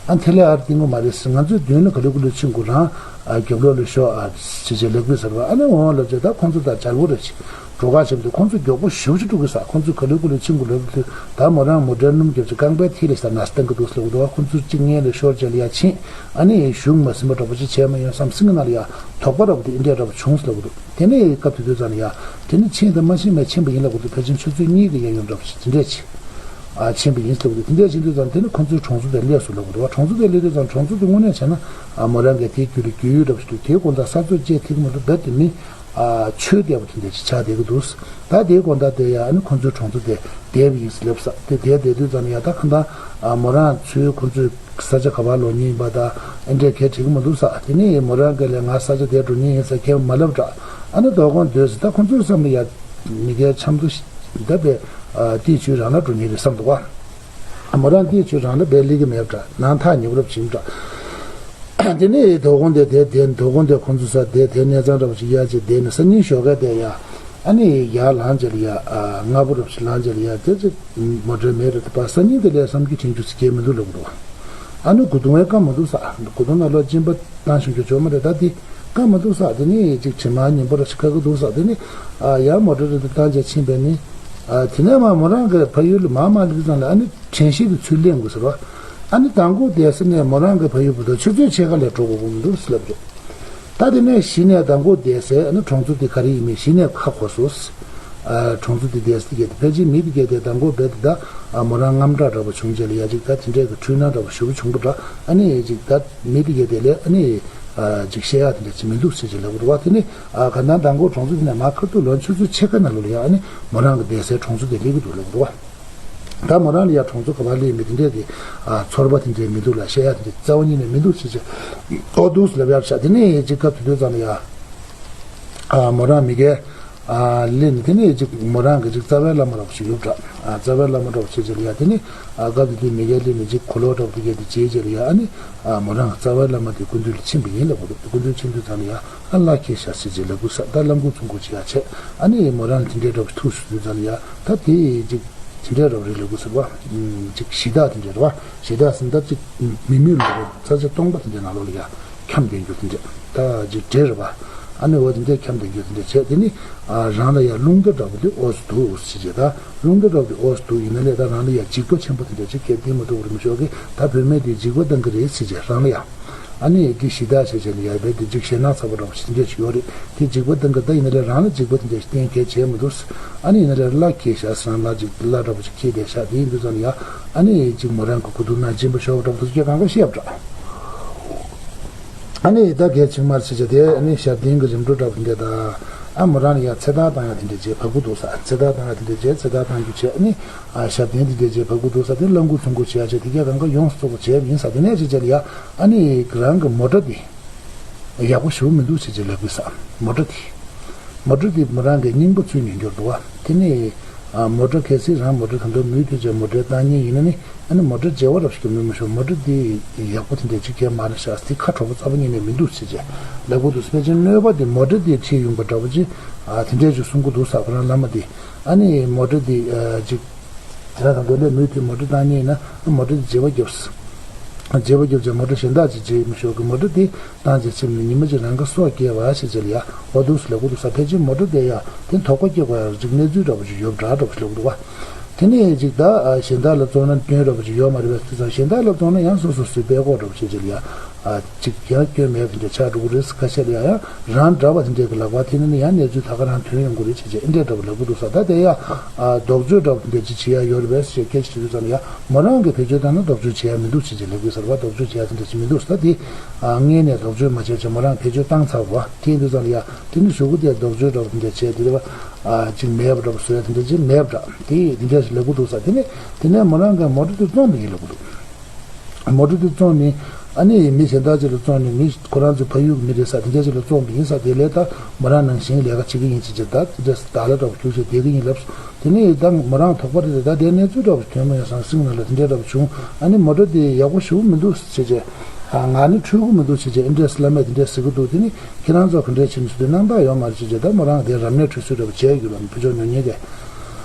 ཨ་ཐེ་ལེ་ཨར་ཏིང་མོ་མ་རེད་ཟེར། ང་ཚོས་མདུན་ལ་ག་ལེ་གུ་ལེ་ཕྱིན་དགོས། རང་ཨ་རྒྱབ་ལོགས་ལ་ཤོག་ཨ་ཅེས་ཅེས་ལབ་དགོས་ཟེར་བ། ཨ་ནི་འོང་ལབ་ཅེས་ད་ཁོང་ཚོ་ད་རྒྱལ་པོ་རེད་ཅེས་འགྲོ་ཁ་བྱེད་དུས་ཁོང་ཚོ་མགྱོགས་པོ་ཞེ་པོ་ཅིག་འགྲོ་གི་ས། ཁོང་ཚོས་ག་ལེ་གུ་ལེ་ཕྱིན་དགོས་ལབ་དུས། ད་མོ་རང་མོ་ཊའི་སྣུམ་བརྒྱབ་ཅིག་རྐང་པའི་མཐིལ་ལ་ས་ནས་བཏང་གི་འདུག་ཟེར་ལབ་འདུག་ཁོང་ཚོ་གཅིག་སྔོན་ལ་ཤོར་རྗེས་ལ་ཡ་ཕྱིན། ཨ་ནི་གཞུག་མ་ཟིན་པ་འདྲ་པོ་ཅིག་བྱས་མ་ཡོང་བསམ། སེམས་ནང་ལ་ཡ་དོགས་པ་འདྲ་པོ་དེ་འདྲ་འདྲ་པོ་བྱུང་ཟེར་ལབ་འདུག་དེ་ནས་སྐབས་དེ་དུས་ཙམ་ལ་ཡ། དེ་ནི་ཕྱིན་དང་མ་ཕྱིན་མེད་ཕྱིན་པ་ཡིན་ལབ་འདུག་ཕལ་ཆེར་ཆུ་ཚོད་གཉིས་ཀྱི་གཡས་གཡོན་འདྲ་པོ་ཞིག་དེ་འདྲས་ཕྱིན། ཨ་ཕྱིན་པ་ཡིན་ཟེར་འདུག་དེ་འདྲས་ཕྱིན་དུས་ཙམ་དེ་ནི་ཁོང་ཚོའི་གྲོང་ཚོ་དེར་སླེབས་སོང་ལབ་འདུག་གྲོང་ཚོ་དེར་སླེབས་དུས་ཙམ་གྲོང་ཚོ་དེ་དངོས་གནས་བྱས་ན་ཨ་མོ་རང་གིས་དེའི་རྒྱུད་ལ་རྒྱུས་ཡོད་འདྲ་པོ་ཞིག་འདུག་དེའི་དགོང་དག་ས་ཚོད་བཅད་ཐིག་མ་གཏོགས་རྦད་དེ་མི་ཨ་ཆོས་བསྡད་པ་དེ་འདྲས་ཅིག་ཆགས་བསྡད་ཀྱི་འདུག་ད་དེའི་དགོང་དག་དེ་ཡ་ཨ་ནི་ཁོང་ཚོའི་གྲོང་ཚོ་དེར་བསྡད་པ་ཡིན་ཟེར་ལབ་ས། དེ་དེར་བསྡད་དུས་ཙམ་ལ་ཡ་ད་གང་ལྟར་ཨ་མོ་རང་ཚོའི་ཁོང་ཚོའི་ས་ཆ་ག་པར་ལོག་མཁན་ཡིན་པ་དང་ཨེ་འདྲས་གས་དྲིས་ཀྱི་མི་འདུག་ས། དེ་ནས་མོ་རང་གིས་ལས་ང་ས་ཆ་དེར་འགྲོ་མཁན་ཡིན་ས་གས་མ་ལབ་དྲ། ཨ་ནི་དོ་དགོང་སྡོད་ཟེར། ད་ཁོང་ཚོའི་བསམ་ལ་ཡ་མི་སྒེར་འཆམ་མཐུན་ཞིག་ད་པས་ཨ་དེའི་ཆུ་རང་ལ་འགྲོ་མཁན་རེད་བསམ་འདུག་བ། མོ་རང་དེའི་ཆུ་རང་ལ་པས་སླེབས་ཀྱི་མེད་པ་འདྲ། ནང་ཐག་ཉེ་པོ་རབ་ཕྱིན་འདྲ། དེ་ནས་དོ་དགོང་དེ་དེ་དེ་དོ་དགོང་དེ་ཁོང་ཚོ་ས་དེ་དེ་གནས་ཚང་འདྲ་པོ་ཞིག་གཡར་བྱས་བསྡད་ནས་སང་ཉིན་ཞོགས་ཀས་དེ་ཡ། ཨ་ནི་ཡར་ལངས་རྗེས་ལ་ཡ་ཨ་སྔ་པོ་རབ་ཞིག་ལངས་རྗེས་ལ་ཡ་དེ་ཚེ་མོ་ཊ་མེད་རེད། དེ་པ་སང་ཉིན་དེ་ལས་བསམ་རྒྱུ་དྲན་རྒྱུ་ཚེ་སྐྱེལ་མི་འདུག་ལབ་འདུག་ཨ་ནི་གོས་ཐུང་བས་བཀག་མི་འདུག་ས། གོས་ཐུང་ནང་ལོགས་གཅིན་པ་བཏང་ཤོང་རྒྱུ་ཅོག་མ་རེད། ད་དེ་བཀག་མི་འདུག་ས། དེ་ནི་ཅིག་དྲི་མ་ཉན་པོ་རབ་ཞིག་བཀག་གི་འདུག་ས། དེ་ནི་ཨ་ཡར་མོ་ཊ་རེ་དེ་བཏང་རྗེས་ཕྱིན་པས་ནི་ཨ་དེ་ནས་མ་མོ་རང་གི་ཕ་ཡུལ་ལ་མ་མ་སླེབས་ཙམ་ལ་ཨ་ནི་དྲན་ཤེས་ཀྱི་ཚུལ་ལེན་དགོས་ཟེར་བ། ཨ་ནི་མདང་དགོང་བསྡད་ས་ནས་མོ་རང་གི་ཕ་ཡུལ་བར་དུ་ཆུ་ཚོད་ཕྱེད་ཀ་ལས་འགྲོ་དགོས་ཀྱི་མི་འདུག་ཟེར་ལབ་རེད། ད་དེ་ནས་གཞི་ནས་མདང་དགོང་བསྡད་སའི་ཨ་ནི་གྲོང་ཚོ་དེ་ག་རེ་ཡིན་མིན་གཞི་ནས་ཧ་གོ་སོང་། ཨ། གྲོང་ཚོ་དེ་བསྡད་ས་དེ་གས་དེ་ཕལ་ཆེར་མི་དེ་གས་དེ་མདང་དགོང་རྦད་དེ་ད་ཨ་མོ་རང་དངངས་སྐྲག་འདྲ་པོ་བྱུང་རྗེས་ལ་ཡ་ཅིག་ད་དེ་འདྲས་ཀྱི་འཁྲུལ་སྣང་འདྲ་པོ་ཞེ་པོ་བྱུང་པ་འདྲ། ཨ་ནི་ཅིག་ད་མི་དེ་གས་དེ་ལས་ཨ་ནི་ཨ་ཅིག་བཤད་ཡག་དེ་འདྲས་ཅིག་མི་འདུག་ཟེར་ཅིག་ལབ་ཀྱི་འདུག་བ། དེ་ནི་ཨ་ག་ན་མདང་དགོང་གྲོང་ཚོ་དེ་ནས་མར་ཁ་ཐུག་ལོན་ཆུ་ཚོད་ཕྱེད་ཀ་ནང་ལོགས་ལ་ཡ་ཨ་ནི་མོ་རང་གི་བསྡད་སའི་གྲོང་ཚོ་དེ་སླེབས་ཀྱི་འདུག་ལབ་ཀྱི་འདུག་བ། ད་མོ་རང་ལ་ཡ་གྲོང་ཚོ་ག་པར་སླེབས་མིན་དེ་འདྲས་ཀྱི་ཨ་ཚོར་བ་དེ་འདྲས་མི་འདུག་ལ། བཤད་ཡག་དེ་འདྲས་རྩ་བ་ཉིད་ནས་མི་འདུག་ཟེར་ཅིག་ཨོ་འདུག་ལབ་ཡག་བྱ། དེ་ནས་ཅིག་སྐབས་དེ་དུས་ཙམ་ལ་ཡ་ཨ་མོ་རང་མི་རྒན་ཨ་སླེབས་ནས་དེ་ནས་ཅིག་མོ་རང་གི་ཅིག་རྩ་བའི་བླ་མ་འདྲ་པོ་ཞིག་ཡོད་པ་འདྲ། ཨ་རྩ་བའི་བླ་མ་འདྲ་པོ་ཞིག་བྱས་ལ་ཡ་དེ་ནས་ཨ་སྐབས་དེ་དུས་མི་རྒན་སླེབས་ནས་ཅིག་གོས་ལོག་འདྲ་པོ་དེ་གས་དེ་བྱས་རྗེས་ལ་ཡ་ཨ་ནི་ཨ་མོ་རང་རྩ་བའི་བླ་མ་དེ་སྐུ་མདུན་ལ་ཕྱིན་པ་ཡིན་ལབ་ཀྱི་འདུག་སྐུ་མདུན་ཕྱིན་དུས་ཙམ་ལ་ཡ་ཨ་བླ་འཁྱེར་ཤག་ཟེར་རྗེས་ལབ་ཀྱི་འདུག་ས། ད་བླ་འགུག་ཚུར་འགུག་བྱེད་ཡག་བྱས། ཨ་ནི་མོ་རང་ལ་དེ་འདྲའི་འདྲ་པོ་ཐུག་སོང་དུས་ཙམ་ལ་ཡ་ད་དེ་ཅིག་དེ་འདྲའི་འདྲ་པོ་རེད་ལབ་ཀྱི་འདུག་ཟེར་བ། ཅིག་གཞི་བདག་དེ་འདྲའི་རེད་བ། གཞི་བདག་ཟེར་ན་ད་ཅིག་མི་མི་ལ་རེད། ས་ཆ་སྟོང་པ་དེ་འདྲའི་ནང་ལོགས་ལ་ཡ་འཁྱམས་བསྡད་རྒྱུ་དེ་འདྲ། ད་ཅིག་འདྲེ་རེད་བ། ཨ་ནི་འོ་དེ་འདྲའི་འཁྱམས་བསྡད་རྒྱུ་དེ་འདྲ་བྱས། དེ་ནི་ཨ་རང་ལ་ཡ་རླུང་རྟ་འདྲ་པོ་དེ་ཨོ་སི་འདུག་ཟེར་བྱས། ད་རླུང་རྟ་འདྲ་པོ་དེ་ཨོ་སི་འདུག་ཡིན་ན་ལས་ད་རང་ལ་ཡ་འཇིགས་པ་ཆེན་པོ་དེ་འདྲ་ཅིག་སྐྱེས་བསྡད་མ་ཐུབ་པ་རེད་མི་ཤོག་གི། ད་བུད་མེད་དེ་འཇིགས་པ་བཏང་གི་རེད་ཟེར་བྱས་རང་ལ་ཡ། ཨ་ནི་དེ་གཞི་བདག་བྱས་བྱས་ནས་ཡ་རྦད་དེ་ཅིག་ཞེད་སྣང་ཚ་པོ་འདྲ་པོ་ཞིག་དེ་འདྲ་ཞིག་ཡོད་རེད། དེ་འཇིགས་པ་བཏང་གི། ད་ཡིན་ན་ལས་རང་ལ་འཇིགས་པ་དེ་འདྲ་ཞིག་བསྟན་གལ་བྱས་མི་འདུག་ཨ་ནི་ཡིན་ན་ལས་བླ་འཁྱེར་ཤག་ཟེར་ན་བླ་ཅིག་བླ་འདྲ་པོ་ཅིག་འཁྱེར་བསྡད་ཤག་དེ་ཡིན་དུས་ཙམ་ལ་ཡ་ཨ་ནི་ཅིག་མོ་རང་གི་སྐུ་གདུང་ན་སྦྱིན་པ་ཤོར་བ་འདྲ་པོ་དེ་ཚོ་སྐད་གང་ག་བཤད་པ་འདྲ། ཨ་ནི་ད་གལ་ཆེན་མར་ཟེར་བྱས་དེ་ཨ་ནི་ཞབས་བརྟན་གྱི་རིམ་གྲོ་འདྲ་པོ་དེ་འདྲ་དང་། ཨ་མོ་རང་ལ་ཡ་ཚེ་ཐར་བཏང་ཡག་དེ་འདྲ་བྱས་བབས་ཀྱི་འདུག་ས། ཚེ་ཐར་བཏང་ཡག་དེ་འདྲ་བྱས་ཚེ་ཐར་བཏང་རྒྱུ་བྱས། ཨ་ནི་ཨ་ཞབས་བརྟན་དེ་འདྲ་བྱས་བབས་ཀྱི་འདུག་ས། དེ་བླ་འགུག་ཚུར་འགུག་བྱེད་ཡག་བྱས་དེ་གས་གང་ག་ཡོངས་སུ་རྫོགས་པ་བྱས་ཡིན་ས། དེ་ནས་ཅིག་བྱས་ལ་ཡ་ཨ་ནི་རང་གི་མོ་ཊ་དེ་ཡག་པོ་ཞེ་པོ་མི་འདུག་ཟེར་ཅིག་ལབ་ཀྱི་ས། མོ་ཊ་དེ་མོ་ཊ་དེ་མོ་རང་གི་རྙིང་པ་ཚུར་ཉོ་རྒྱུར་འདུག་བ། དེ་ནས་ཨ་མོ་ཊ་གལ་སྲིད་རང་མོ་ཊ་ད་དུང་མུ་མཐུད་བྱས་མོ་ཊ་བཏང་མཁན་ཡིན་ན་ནི་ཨ་ནི་མོ་ཊ་བརྗེ་བ་འདྲ་པོ་ཞིག་གི་མི་མི་ཤོག་མོ་ཊ་དེ་ཡག་པོ་དེ་འདྲ་ཅིག་གས་མ་རེད་ཤག་དེ་ཁ་དྲོ་པོ་རྩ་བ་ཉིད་ནས་མི་འདུག་ཟེར་ཅིག་ལབ་ཀྱི་འདུག་ས། ཕལ་ཆེར་གནོད་པ་དེ་མོ་ཊ་དེ་ཁྲིད་ཡོང་པ་འདྲ་པོ་ཅིག་ཨ་དེ་འདྲས་ཅིག་གསུང་གི་འདུག་ས། ཁོ་རང་བླ་མ་དེ་ཨ་ནི་མོ་ཊ་དེ་ཨ་ཅིག་དེ་ལ་ད་མདོ་ལས་མུ་མཐུད་མོ་ཊ་བཏང་མཁན་ཡིན་ན་མོ་ཊ་དེ་བརྗེ་བ་རྒྱོབས། བརྗེ་བ་རྒྱོབ་བྱས་མོ་ཊ་གཞན་དག་ཅིག་བརྗེ་མི་ཤོག་གི། མོ་ཊ་དེ་བཏང་བྱས་ཕྱིན་ནས་ཉི་མ་གཅིག་རང་གི་སྲོག་སྐྱེལ་བ་ཞེས་བྱས་ལ་ཡ་འོ་འདུག་སེ་ལབ་ཀྱི་འདུག་ས། ཕལ་ཆེར་མོ་ཊ་དེ་ཡ་དེ་དོགས་པ་སྐྱེ་དགོས་ཡ་ཅིག་གནས་ཚུལ་འདྲ་པོ་ཅིག་ཡོད་འདྲ་འདྲ་པོ་ཞིག་ལབ་ཀྱི་འདུག་བ། དེ་ནས་ཅིག་ད་གཞན་དག་ལ་བཙོང་ན་སྐྱོན་འདྲ་པོ་ཅིག་ཡོད་མ་རེད་པས་དུས་ཙང་། གཞན་དག་ལ་བཙོང་ན་ཡང་སོ་སོ་སོའི་པད་ཀོག་འདྲ་པོ་ཞེས་བྱས་ལ་ཡ་ཅིག་ཡང་སྐྱོན་མེད་པ་དེ་འདྲ་ཆགས་འགྲོ་གི་རེད། ཁ་ཤས་ལ་ཡ་ཡང་རང་འདྲ་བ་དེ་འདྲས་ཀྱི་ལག་པ་ཐེབས་ན་ནི་ཡང་གནས་ཚུལ་ད་ག་རང་ཐོན་ཡོང་གི་རེད་ཅེས་བྱས་ཨེ་འདྲས་འདྲ་པོ་ལབ་ཀྱི་འདུག་ས། ད་དེ་ཡ་ཨ་རྡོག་བརྫོད་འདྲ་པོ་དེ་འདྲས་ཅིག་བྱེད་ཡ་ཡོད་རེད་པས་ཞེས་སྐད་ཆ་དྲིས་དུས་ཙམ་ལ་ཡ་མོ་རང་གིས་བེད་སྤྱོད་བཏང་ན་རྡོག་བརྫོད་བྱེད་ཡ་མི་འདུག་ཅེས་བྱས་ལབ་ཀྱི་ཡོད་ས་རེད་པ། རྡོག་བརྫོད་བྱེད་ཡ་དེ་འདྲས་ཅིག་མི་འདུག་ས། ད་དེ་ཨ་སྔས་ནས་རྡོག་བརྫོད་མ་བྱས་བྱས་མོ་རང་བེད་སྤྱོད་བཏང་ཚར་བ་དེ་ཡིན་དུས་ཙམ་ལ་ཡ་དེ་ནི་གཞུག་གུ་དེ་རྡོག་བརྫོད་འདྲ་པོ་དེ་འདྲས་བྱས་དེ་རེད་པ། ཨ་ཅིག་མེད་པ་འདྲ་པོ་བཟོ་ཡ་དེ་འདྲས་ཅིག་མེད་པ་འདྲ། དེ་དེ་འདྲས་ཞིག་ལབ་ཀྱི་འདུག་ས། དེ་ནས་དེ་ནས་མོ་རང་གིས་མོ་ཊ་དེ་བཙོང་པ་ཡིན་ལབ་ཀྱི་འདུག་མོ་ཊ་དེ་བཙོངས་ནས་ཨ་ནི་མི་གཞན་དག་ཅིག་ལ་བཙོངས་ནས་མི་ཁོ་རང་ཚོའི་ཕ་ཡུལ་གྱི་མི་རེད་ས་དེ་འདྲ་ཅིག་ལ་བཙོངས་པ་ཡིན་ས། དེ་ལས་ད་མོ་རང་ནང་བཞིན་ལས་ཀ་བྱེད་ཀྱི་ཡིན་ཅེས་བྱས་ད་དེ་འདྲ་ཟེར་བདག་ལ་འདྲ་པོ་རྒྱུགས་བྱས་བསྡད་ཀྱི་ཡིན་ལབ་སོང་། དེ་ནས་ད་མོ་རང་དོགས་པ་རེད་དེ། ད་དེ་གནས་ཚུལ་འདྲ་པོ་ཐོན་མ་ཡོང་སང་སེམས་ནང་ལ་དེ་འདྲ་འདྲ་པོ་བྱུང་། ཨ་ནི་མོ་ཊ་དེ་ཡག་པོ་ཞེ་པོ་མི་འདུག་ཟེར་བྱས་ཨ་ང་ནི་འཕྲོད་ཀྱི་མི་འདུག་ཟེར་བྱས་ཨེ་འདྲས་བླ་མས་དེ་འདྲས་ཟེར་གྱི་འདུག་དེ་ནི་ཁྱེད་རང་ཚོ་ག་འདྲས་བྱས་ནས་ཟེར་དུས་སྣང་དག་ཡོད་མ་རེད་ཟེར་བྱས་ད་མོ་རང་དེ་རབ་གནས་ཁྲུས་གསོལ་འདྲ་པོ་བྱས་ཡོད་ལ་ཕུ་ཆོག་ཉོ་ཉེན་དེ།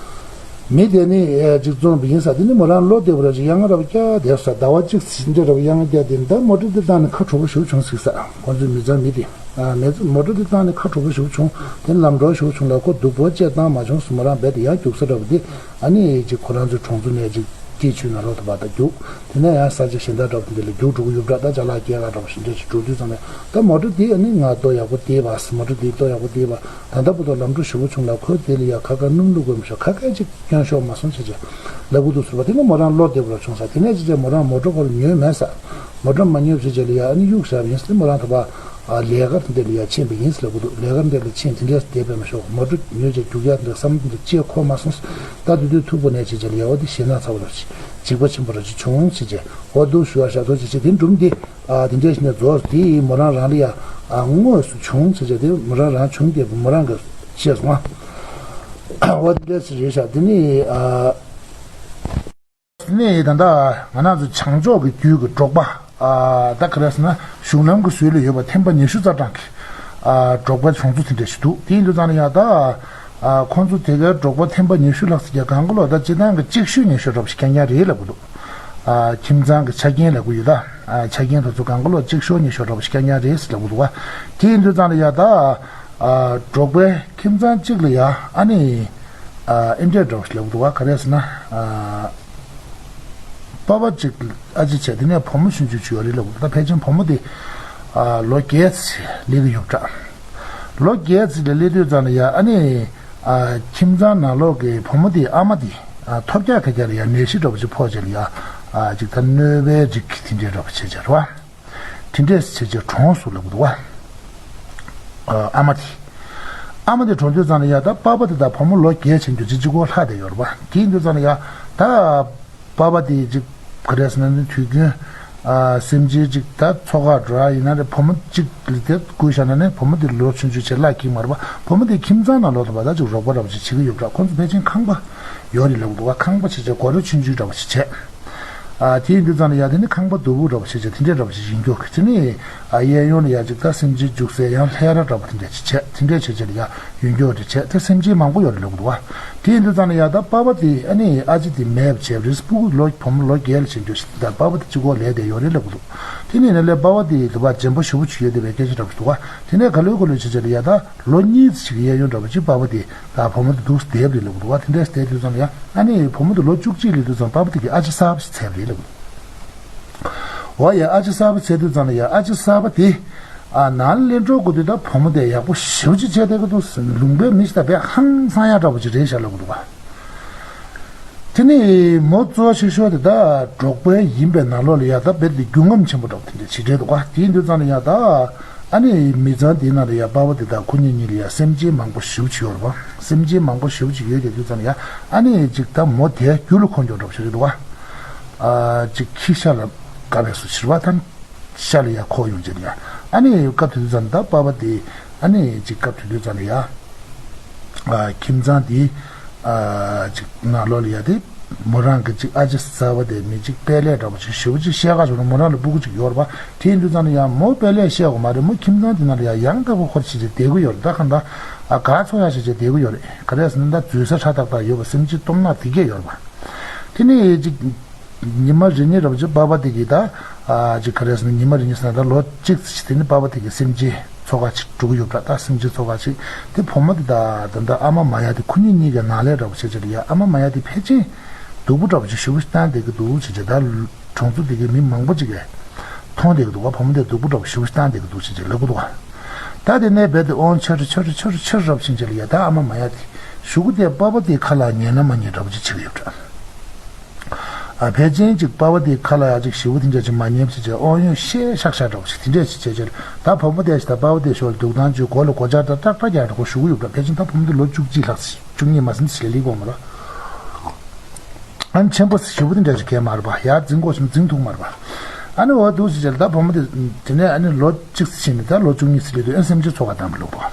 མི་དེ་ནི་ཨེ་ཅིག་བཙོངས་པ་ཡིན་ས། དེ་ནི་མོ་རང་བློ་བདེ་པོ་ར་ཅིག་ཡ་ང་ར་བ་སྐྱ་དེར་ས། ཟླ་བ་གཅིག་ཟིན་འདྲ་ར་བ་ཡ་ང་བསྐྱལ་དེ་ད་མོ་ཊ་དེ་བཏང་ནས་ཁ་དྲོ་པོ་ཞེ་པོ་བྱུང་ཟིག་ས། ཁོང་ཚོའི་མི་ཚང་མི་དེ་ཨ་མེ་མོ་ཊ་དེ་བཏང་ནས་ཁ་དྲོ་པོ་ཞེ་པོ་བྱུང་། དེ་ལམ་འགྲོ་ཞེ་པོ་བྱུང་ལ་ཁོ་སྡུག་པོ་བཅས་བཏང་མ་བྱུང་ཟེར་མོ་རང་རྦད་དེ་ཡར་རྒྱུག་ས་འདྲ་པོ་དེ་ཨ་ནི་ཅིག་ཁོ་རང་ཚོའི་གྲོང་ཚོ་ནས་ཅིག་སྐྱིད་ཆུའི་ནང་ལོགས་དུ་བ་ད་རྒྱུག་དེ་ནས་ཡང་ས་ཆ་གཞན་དག་འདྲ་པོ་དེ་འདྲ་ལ་རྒྱུག་འགྲོ་གི་ཡོད་པ་འདྲ། ད་ཅ་ལག་སྐྱེལ་ག་འདྲ་པོ་ཞིག་འདྲ་ཞིག་འགྲོ་དུས་ཙམ་ནས་ད་མོ་ཊ་དེ་ཨ་ནི་ང་ཏོག་ཡག་པོ་དེ་བ་ཟེར། མོ་ཊ་དེ་ཏོག་ཡག་པོ་དེ་བ། ད་ལྟ་བར་དུ་ལམ་འགྲོ་ཞེ་པོ་བྱུང་ལ་ཁོས་དེ་ལ་ཡ་ཁ་ཁ་སྣུམ་བླུགས་དགོས་མི་ཤོག་ཁ་ཁ་ཅིག་སྐྱོན་ཤོར་མ་སོང་ཟེར་བྱས་ལབ་ཀྱི་འདུག་ཟེར་བ། དེ་ནས་མོ་རང་བློ་བདེ་པོ་ར་བྱུང་ས། དེ་ནས་ཅི་བྱས་མོ་རང་མོ་ཊ་ཁོ་ར་ཉོས་མེད་ས། མོ་ཊ་མ་ཉོས་ཟེར་བྱས་ལ་ཡ་ཨ་ནི་གཡུག་བཞག་པ་ཡིན་ཟེར། མོ་རང་ད་བ་ལས་ཀ་དེ་འདྲ་ལ་ཡ་ཕྱིན་པ་ཡིན་ཟེར་ལབ་ཀྱི་འདུག་ལས་ཀ་འདི་ལ་ཕྱིན་དེ་འདྲས་བསྡད་པས་མི་ཤོག་མོ་ཊ་ཉོས་བྱས་རྒྱུག་ཡག་འདི་བསམ་བློ་འདི་ཅི་འཁོར་མ་སོང་ཟེར། ད་དེ་དུས་ཐུག་པ་ནས་ཅི་བྱས་ལ་ཡ་འོ་དེ་ཞེད་སྣང་ཚ་པོ་ར་ཅིག་འཇིགས་པ་ཆེན་པོ་ར་ཅིག་བྱུང་ཟེར་བྱས་འོ་འདུག་ཞུ་བ་ཤ་ཚོ་ཅི་བྱས་དེ་འགྲུབ་འདི། ཨ་དེ་འདྲས་ཞིག་ནས་རྫོགས་དེ་མོ་རང་རང་ལ་ཡ་ཨ་དངོས་སུ་བྱུང་ཟེར་བྱས་དེ་མོ་རང་རང་བྱུང་སྟེ་མོ་རང་གིས་ཤེས་སོང་ཨ། འོ་དེ་འདྲས་ཞིག་རེད་ཤག་དེ་ནི་ཨ་དེ་ནི་ད་ལྟ་ང་རང་ཚོ་བྱང་ཕྱོགས་ཀྱི་རྒྱུད་ཀྱི་འབྲོག་པ་ཨ་ད་ག་རེ་ཟེར་ན་གཞུང་ལམ་གྱི་ཟུར་ལ་ཡོད་པ་ཐེམ་པ་ཉི་ཤུ་རྩ་གྲངས་ཀྱི་ཨ་འབྲོག་པའི་གྲོང་ཚོ་དེ་འདྲས་ཞིག་འདུག་དེ་ཡིན་དུས་ཙང་ལ་ཡ་ད་ཨ་ཁོང་ཚོ་དེ་གའི་འབྲོག་པ་ཐེམ་པ་ཉི་ཤུ་ལྷག་ཙམ་གྱི་སྒང་ག་ལོག་ད་སྤྱི་བཏང་གི་གཅིག་ཤོས་ཉི་ཤོས་འདྲ་པོ་ཞིག་རྐྱང་རྐྱང་རེད་ལབ་ཀྱི་འདུག་ཨ་ཁྱིམ་ཚང་གི་ཆ་རྐྱེན་ལབ་ཀྱི་ཡོད་ད། ཨ་ཆ་རྐྱེན་དེ་ཚོ་སྒང་ག་ལོག་གཅིག་ཤོས་ཉི་ཤོས་འདྲ་པོ་ཞིག་རྐྱང་རྐྱང་རེད་ཟེར་ལབ་ཀྱི་འདུག་བ། དེ་ཡིན་དུས་ཙང་ལ་ཡ་ད་ཨ་འབྲོག་པའི་ཁྱིམ་ཚང་གཅིག་ལ་ཡ་ཨ་ནི་ཨ་ཨེ་འདྲས་འདྲ་པོ་ཞིག་ལབ་ཀྱི་འདུག་བ། ག་རེ་ཟེར་ན་ཨ་ པ་པ་ཅིག་ཨ་ཅེ་བྱས། དེ་ནས་བུ་མོ་ཆུང་ཆུང་ཅིག་ཡོད་རེད་ལབ་འདུག་ད་ཕལ་ཆེར་བུ་མོ་དེ་ཨ་ལོ་བརྒྱད་ཙམ་སླེབས་ཀྱི་ཡོད་འདྲ། ལོ་བརྒྱད་ཙམ་ལ་སླེབས་དུས་ཙམ་ལ་ཡ་ཨ་ནི་ཨ་ཁྱིམ་ཚང་ནང་ལོགས་ཀྱི་བུ་མོ་དེའི་ཨ་མ་དེ་ཨ་ཐོལ་རྒྱག་ཁ་རྒྱག་ལ་ཡ་ནད་གཞི་འདྲ་པོ་ཅིག་ཕོག་བྱས་ལ་ཡ་ཨ་ཅིག་ད་གནོད་པའི་རིགས་དེ་འདྲའི་འདྲ་པོ་བྱས་བྱས་རེད་བ། དེ་འདྲས་བྱས་བྱས་གྲོངས་སོང་ལབ་འདུག་བ། ཨ་མ་དེ། ཨ་མ་དེ་གྲོངས་དུས་ཙམ་ལ་ཡ་ད་པ་པ་དེ་དང་བུ་མོ་ལོ་བརྒྱད་ཕྱིན་རྒྱུ་ཅིག་གཅིག་པོ་ལྷག་བསྡད་ཡོད་རེད་བ། དེ་ཡིན་དུས་ཙམ་ལ་ཡ་ད་པ་པ་དེ་ཅིག་ག་རེ་ཟེར་ན་ནི་དུས་རྒྱུན་ཨ་སེམས་ཅན་ཅིག་ད་འཚོ་ཁ་འགྲོ་ཡ་ཡིན་ན་རེད། བུ་མོ་གཅིག་ལ་དེ་བསྐུལ་བཞག་ན་ནི་བུ་མོ་དེ་ལོ་ཆུང་ཆུང་བྱས་བརླག་གི་མ་རེད་བ། བུ་མོ་དེ་ཁྱིམ་ཚང་ནང་ལོགས་དང་བ་ད་ཅིག་རོགས་པ་འདྲ་པོ་ཅིག་བྱེད་ཀྱི་ཡོད་འདྲ། ཁོང་ཚོ་ཕལ་ཆེར་ཁང་པ་ཡོད་རེད་ལབ་འདུག་བ། ཁང་པ་བྱས་བྱས་སྒོ་ར་ཆུང་ཆུང་འདྲ་པོ་ཞིག་བྱས། ཨ་དེ་ཡིན་དུས་ཙམ་ལ་ཡ་དེ་ནི་ཁང་པ་སྡུག་པོ་འདྲ་པོ་བྱས་བྱས་དེ་འདྲའི་འདྲ་པོ་ཞིག་ཡིན་རྒྱུ། དེ་ནི་ཨ་གཡས་གཡོན་ལ་ཡ་ཅིག་ད་སེམས་ཅན་རྒྱུག་སའི་ཡང་ལྷས་ར་འདྲ་པོ་དེ་འདྲ་ཞིག་བྱས། དེ་འདྲའི་བྱས་བྱས་ལ་ཡ་ཡོད་རྒྱུ་རེད་བྱས། དེ་སེམས་ཅན་མང་པོ་ཡོད་རེད་ལབ་འདུག་བ། དེ་ཡིན་དུས་ཙམ་ལ་ཡ་ད་པ་པ་དེ་ཨ་ནི་ཨ་ཅེ་དེ་མེད་པ་བྱས་པ་རེད། སྤུ་གུ་ལོ་བུ་མོ་ལོ་བརྒྱད་ལ་ཕྱིན་རྒྱུ་ཞིག་ད་པ་པ་དེ་གཅིག་པོ་ལས་བསྡད་ཡོད་རེད་ལབ་འདུག་དེ་ནས་ནས་ལས་པ་པ་དེ་དུ་བ་བྱམས་པོ་ཞེ་པོ་ཅིག་ཡོད་བསྡད་པའི་སྐད་ཆ་འདྲ་པོ་ཞིག་འདུག་བ། དེ་ནས་ག་ལོའི་ག་ལོའི་བྱས་བྱས་ལ་ཡ་ད་ལོ་གཉིས་ཙམ་ཞིག་གི་གཡས་གཡོན་འདྲ་པོ་ཅིག་པ་པ་དེ་ད་བུ་མོ་དེ་འདུག་སེ་བསྡད་པ་རེད་ལབ་འདུག་བ། དེ་འདྲ་བསྡད་དུས་ཙམ་ལ་ཡ་ཨ་ནི་བུ་མོ་དེ་ལོ་བཅུ་གཅིག་སླེབས་དུས་ཙམ་པ་པ་དེ་གིས་ཨ་ཅེ་གསར་པ་ཞིག་འཚོལ་བ་རེད་ལབ་འདུག་འོ་ཡ་ཨ་ཅེ་གསར་པ་འཚོལ་དུས་ཙམ་ལ་ཡ་ཨ་ཅེ་གསར་པ་དེ་ཨ་ནང་ལ་སླེབས་འགྲོ་དགོས་དུས་ད་བུ་མོ་དེ་ཡག་པོ་ཞེ་པོ་ཅིག་བྱས་བསྡད་ཀྱི་འདུག་ལུང་པའི་མི་ཞིག་ད་དཔེ་ཧང་སང་ཡག་འདྲ་པོ་ཅིག་རེད་ཤག་ལབ་འདུག་བ། དེ་ནས་མོ་གཙོ་ཆེ་ཤོས་དེ་ད་འབྲོག་པ་ཡིན་པའི་ནང་ལོགས་ལ་ཡ་ད་རྦད་དེ་རྒྱུས་མངའ་ཆེན་པོ་འདྲ་པོ་དེ་འདྲ་ཞིག་རེད་འདུག་ག་དེ་ཡིན་དུས་ཙམ་ལ་ཡ་ད་ཨ་ནི་མི་ཚང་དེའི་ནང་ལ་ཡ་པ་ཕ་དེ་དང་ཁོ་གཉིས་གཉིས་ལ་ཡ་སེམས་ཅན་མང་པོ་ཞེ་པོ་ཅིག་ཡོད་རེད་པ། སེམས་ཅན་མང་པོ་ཞེ་པོ་ཅིག་ཡོད་དེ་དུས་ཙམ་ལ་ཡ་ཨ་ནི་ཅིག་ད་མོ་དེ་རྒྱུ་ལ་འཁོར་འགྱོག་འདྲ་པོ་ཞིག་རེད་འདུག་ག་ཨ་ཅིག་ཁྱི་ཤ་ལ་དགའ་བའི་བཟོ་ཞིག་རེད་པ། ད་ཤ་ལ་ཡ་འཁོར་ཡོང་བྱས་ནས་ཡ་ཨ་ནི་སྐབས་དེ་དུས་ཙམ་ད་པ་ཕ་དེ་ཨ་ནི་ཅིག་སྐབས་དེ་དུས་ཙམ་ལ་ཡ། ཨ་ཁྱིམ་ཚང་དེ་ཨ་ཅིག་ནང་ལོགས་ལ་ཡ་དེ་མོ་རང་གི་ཅིག་ཨ་ཅེ་གསར་པ་དེ་མི་ཅིག་དཔལ་ལས་འདྲ་པོ་ཅིག་ཞེ་པོ་ཅིག་བཤད་ག་བྱུང་ན་མོ་རང་ལ་སྤུ་གུ་ཅིག་ཡོད་རེད་པ། དེ་ཡིན་དུས་ཙམ་ལ་ཡ་མོ་དཔལ་ལས་བཤད་དགོས་མ་རེད། མོ་ཁྱིམ་ཚང་དེ་ནང་ལ་ཡ་ཡང་དག་པོ་ཧོར་ཕྱིན་བྱས་བསྡད་ཀྱི་ཡོད་རེད། ད་གང་ལྟར་ཨ་ག་ཚོ་ཡ་བྱས་བྱས་བསྡད་ཀྱི་ཡོད་རེད། ག་རེ་ཟེར་ན་ད་འཛུལ་ས་ཧྲ་ཏག་ཏག་ཡོད་པ། སེམས་ཅན་སྟོབས་ནག་དེ་གས་ཡོད་རེད་པ། དེ་ནས་ཅིག་ཉི་མ་རེ་གཉིས་རབ་ཅིག་པ་ཕ་དེ་གིས་ད་ཨ་ཅིག་ག་རེ་ཟེར་ན་ཉི་མ་རེ་གཉིས་ཟེར་ན་ད་ལོ་གཅིག་ཙམ་ཞིག་དེ་ནི་པ་ཕ་དེ་གིས་སེམས་ཅན་འཚོ་ག་ཅིག་འགྲོ་གི་ཡོད་པ་འདྲ། ད་སེམས་ཅན་འཚོ་ག་ཅིག་དེ་བུ་མོ་དེ་ད་ད་ད་ཨ་མ་མ་ཡ་དེ་ཁོ་གཉིས་གཉིས་ཀའི་ནང་ལས་འདྲ་པོ་བྱས་བྱས་ལ་ཡ་ཨ་མ་མ་ཡ་དེ་ཕལ་ཆེར་སྡུག་པོ་འདྲ་པོ་ཅིག་ཞེ་པོ་ཞིག་བཏང་བསྡད་ཀྱི་འདུག་བྱས་བྱས། ད་གྲོང་ཚོ་དེ་གའི་མི་མང་པོ་ཅིག་གིས་མཐོང་བསྡད་ཀྱི་འདུག་བ། བུ་མོ་དེ་སྡུག་པོ་འདྲ་པོ་ཞེ་པོ་ཞིག་བཏང་བསྡད་ཀྱི་འདུག་བྱས་བྱས་ལབ་ཀྱི་འདུག་བ། ད་དེ་ནས་རྦད་དེ་ཨོང་ཆོར་ཆོར་ཆོར་ཆོར་རབ་ཕྱིན་བྱས་ལ་ཡ་ད་ཨ་མ་མ་ཡ་དེ་གཞུག་གུ་དེ་པ་ཕ་དེའི་ཁ་ལ་ཉན་ན་མ་ཉན་འདྲ་པོ་ཅིག་བྱེད་ཀྱི་ཡོད་པ་འདྲ། ཨ་ཕལ་ཆེར་ཅིག་པ་ཕ་དེའི་ཁ་ལ་ཡ་ཅིག་ཞེ་པོ་དེ་འདྲ་ཅིག་མ་ཉན་པ་ཅིག་བྱས་ཨོང་ཡོང་བཤད་ཤག་ཤག་འདྲ་པོ་ཅིག་དེ་འདྲ་ཅིག་བྱས་བྱས་ད་བུ་མོ་དེ་ཞིག་ད་པ་ཕ་དེ་ཞོར་འདུག་སྟངས་ཅིག་མགོ་ལ་སྒོ་ལྕགས་འདྲ་ཏག་ཏག་རྒྱག་འདྲ་ཁོ་ཞུ་གི་ཡོད་པ་འདྲ། ཕལ་ཆེར་ད་བུ་མོ་དེ་ལོ་བཅུ་གཅིག་ལྷག་ཙམ་བཅུ་གཉིས་མ་ཟིན་ཙམ་ཞིག་ལས་སླེབས་ཀྱི་ཡོད་མ་རེད། ཨ་ནི་ཆེན་པོ་ཞེ་པོ་དེ་འདྲ་ཞིག་གས་མ་རེད་པ། ཡར་འཛིང་དགོས་བྱུང་འཛིང་ཐུབ་མ་རེད་པ། ཨ་ནི་འོ་འདུག་ཟེར་བྱས་ལ་ད་བུ་མོ་དེ་དེ་ནས་ཨ་ནི་ལོ་གཅིག་ཙམ་ཕྱིན་ནས་ད་ལོ་བཅུ་གཉིས་ཙམ་སླེབས་དུས་ཨ་ནི་སེམས་ཅན་འཚོ་ག་བཏང་བ་ལབ་འདུག་